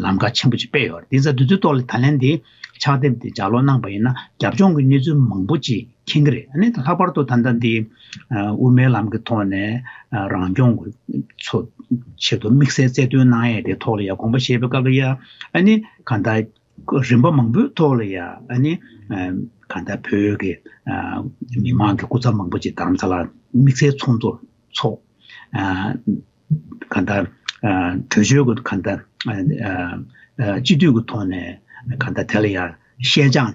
ལམ་ཁ་ཆེན་པོ་ཅིག་སྤེལ་ཡོད་རེད། དེ་ཚ་དུས་ཚོད་ཐོག་ལ་ད་ལན་འདི་ཕྱག་དེབ་འདི་ལྗགས་ཀློག་གནང་པ་ཡིན་ན་རྒྱབ་ལྗོངས་ཀྱི་གནས་ཚུལ་མང་པོ་ཅིག་མཁྱེན་གྱི་རེད། ཨ་ནི་ལྷག་པར་དུ་ད་ལྟ་འདི་དབུ་མའི་ལམ་གྱི་ཐོག་ནས་རང་སྐྱོང་གི་ཚོ་ཆེད་དུ་དམིགས་བསལ་རྩལ་འདོན་གནང་ཡས་དེ་ཐོག་ལ་ཡ་དགོངས་པ་བཞེས་པའི་སྐབས་ལ་ཡ་ཨ་ནི་གང་ལྟར་རིམ་པ་མང་པོའི་ཐོག་ལ་ཡ་ཨ་ནི་གང་ལྟར་བོད་ཀྱི་མི་མང་གི་སྐུ་ཚབ་མང་པོ་ཅིག་རྡ་རམ་ས་ལར་དམིགས་བསལ་ཚོགས་གཙོ་ཚོགས། གང་ལྟར་གྲོས་ཆོད་ཀྱི་གང་ལྟར་སྤྱི་འཐུས་ཀྱི་ཐོག་ནས་གང་ལྟར་དེ་ལ་ཡང་བཤད་སྦྱང་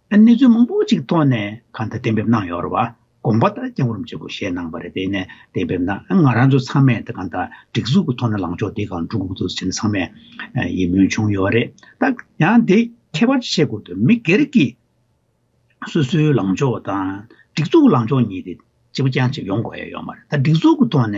བྱས། གནས་ཚུལ་མང་པོ་ཅིག་ཐོག་ནས་གང་ལྟར་གཏན་འབེབས་གནང་ཡོད་རེད་བ། དགོངས་པ་ད་སྐྱབས་མགོན་རིན་པོ་ཆེ་སྐུ་བཞེས་གནང་བ་རེད། དེ་ནས་གཏན་འབེབས་གནང་ང་རང་ཚོ་ཚང་མས་ད་གང་ལྟར་སྒྲིག་འཛུགས་ཀྱི་ཐོག་ནས་ལངས་ཕྱོགས་དེ་གང་འགྲོ་དགོས་འདུག་ཟེར་ནས་ཚང་མས་ཡིད་སྨོན་བྱུང་ཡོད་རེད། ད་ཡང་དེ་ཁྱད་པར་ཅིག་བྱེད་དགོས་འདུག། མི་སྒེར་གྱི་སོ་སོའི་ལངས་ཕྱོགས་དང་སྒྲིག་འཛུགས་ལངས་ཕྱོགས་གཉིས་དེ་གཅིག་པ་རྐྱང་གཅིག་ཡོང་དགོས་ཡ་ཡོད་མ་རེད། ད་སྒྲིག་འཛུགས་ཀྱི་ཐོག་ནས་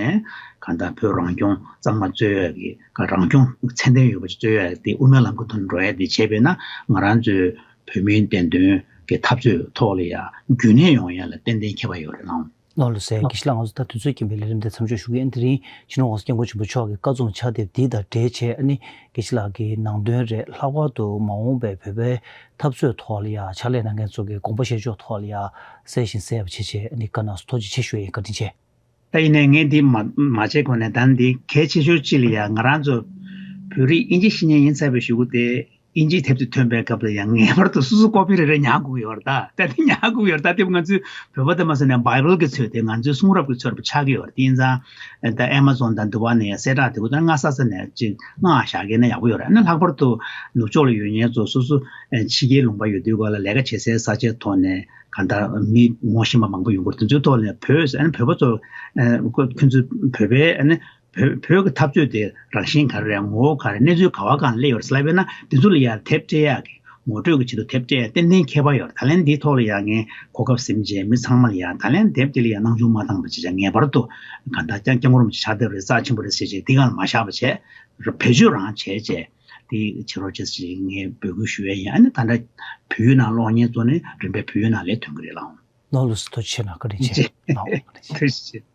གང་ལྟར་བོད་རང་སྐྱོང་གཙང་མ་རྩོད་ཡ་གི་ག་རང་སྐྱོང་ཚད་ལྡན་ཡོད་པ་ཅིག་རྩོད་ཡ་དེ་དབུ་མའི་ལམ་གྱི་ཐོག་ནས་འགྲོ་ཡ་དེ་བྱས་པས་ན་ང་རང་ཚོའི་བོད་མིའི་བདེན་དོན་གྱི་འཐབ་རྩོད་ཐོག་ལ་ཡ་རྒྱུན་གནས་ཡོང་ཡ་ལ་ཏན་ཏན་ཁྱད་པར་ཡོད་རེད་ལགས། ལགས་ལགས་སོ། དགེ་བཤེས་ལགས་ང་ཚོ་ད་དུས་ཚོད་རྐྱེན་པས་ལས་རིམ་དེ་མཚམས་འཇོག་ཞུ་གི་ཡིན། དེ་རིང་སྤྱི་ནོར་༸གོང་ས་༸སྐྱབས་མགོན་ཆེན་པོ་མཆོག་གི་བཀའ་རྩོམ་ཕྱག་དེབ་འདི་དང་འབྲེལ་བྱས་ཨ་ནི་དགེ་བཤེས་ལགས་ཀྱི་ནང་དོན་རེད། ལྷག་པར་དུ་མ་འོངས་པའི་བོད་པའི་འཐབ་རྩོད་ཐོག་ལ་ཡ་ཕྱག་ལས་གནང་མཁན་ཚོ་གི་དགོངས་པ་བཞེས་ཕྱོགས་ཐོག་ལ་ཡ་གསལ་ཞིང་གསལ་བ་བྱེད་ཆེད་ཨ་ནི་བཀའ་གནང་སོང་། ཐུགས་རྗེ་ཆེ་ཞུ་ཡིན། བཀའ་དྲིན་ཆེ། ད་ཡིན་ནའི་ངས་འདི་མ་མ་བྱས་གོང་ནས་ད་འདི་གལ་ཆེ་ཤོས་གཅིག་ལ་ཡ་ང་རང་ཚོ་བོད་རིགས་ཨིན་ཇི་ཤེས་མཁན་ཡིན་ཚར་བའི་གཞུག་གུ་དེ་ ཨིན་ཇིའི་དེབ་དེ་ཐོན་པའི་སྐབས་ལ་ཡང་ངེས་པར་དུ་སོ་སོ་ཀོ་པི་རེ་རེ་ཉར་དགོས་ཀྱི་ཡོད་རེད་ད། ད་དེ་ཉར་དགོས་ཀྱི་ཡོད་རེད་ད། དེ་ང་ཚོའི་བོད་པ་དེ་མ་ཟད་ནས་བྷའི་བལ་གྱི་ཚོད་དེ་ང་ཚོའི་གསུང་རབ་ཀྱི་ཚོད་རུ་ཆགས་ཀྱི་ཡོད་རེད། དེ་ཡིན་ཙང་ད་ཨེ་མ་ཛོན་དང་འདི་བ་ནས་གསལ་བསྒྲགས་དེ་གུ་ད་སྔ་ས་ས་ནས་ཅིག་སྔ་བཞག་གི་ན་ཡག་པོ་ཡོད་རེད། ཨ་ནི་ལྷག་པར་དུ་ནུབ་ཕྱོགས་ལ་ཡོད་མཁན་ཚོ་སོ་སོ་ཕྱི་རྒྱལ་ལུང་པ་ཡོད་དུས་ག་ལ་ལས་ཀ་བྱེད་སའི་ས་ཆའི་ཐོག་ནས་ག་ད་མི་ངོ་ཤེས་པ་མང་པོ་ཡོང་གི་རེད། དེ་ཚོའི་ཐོག་ནས་བོད་ཨ་ནི་བོད་པ་ཚོ་ཁོ་ཚོའི་བོད་པའི་ཨ་ནི་བོད་བོད་ཀྱི་འཐབ་རྩོད་དེ་རང་བཞིན་ག་རེ་རེད། ངོ་བོ་ག་རེ། གནས་ཚུལ་ག་བ་གང་སླེབས་ཡོད་རེད་ཟེར་ལབ་པས་ན། དེ་ཚོ་ལ་ཡང་དེབ་སྤྲད་ཡག་གི་ངོ་སྤྲོད་ཀྱི་ཆེད་དུ་དེབ་སྤྲད་ཡག་ཏན་ཏན་ཁྱད་པར་ཡོད་རེད། ད་ལན་འདིའི་ཐོག་ལ་ཡང་ངས་གོ་སྐབས་ཟིན་བྱས་མི་ཚང་མ་ལ་ཡང་ད་ལན་དེབ་དེ་ལ་ཡང་སྣང་ཆུང་མ་བཏང་བ་བྱས་བྱས་ངེས་པར་དུ་ག་ད་ཀྱང་སྐྱབས་མགོན་རིན་པོ་ཆེ་ཕྱག་དེབ་རེད། རྩ་ཆེན་པོ་རེད་ཟེར་བྱས་འདི་གང་ལ་མ་བཞག་པ་བྱས་བེད་སྤྱོད་རང་བྱས་བྱས་དེ་བྱེད་རོགས་བྱེད་ཟེར་ངས་འབོད་སྐུལ་ཞུ་ཡས་ཡིན། ཨ་ནི་ད་ལྟ་བོད་ཡིག་ནང་ཀློག་མཁན་ཚོ་ནི་རིམ་པས་བོད་ཡིག་ནང་ལ་ཐོན་གྱི་རེད་ལགས། ནོར་ལུགས་སུ་ཐུགས་རྗེ་ཆེ་གནང་། བཀའ་དྲིན་ཆེ། ཐུགས་རྗེ་ཆེ།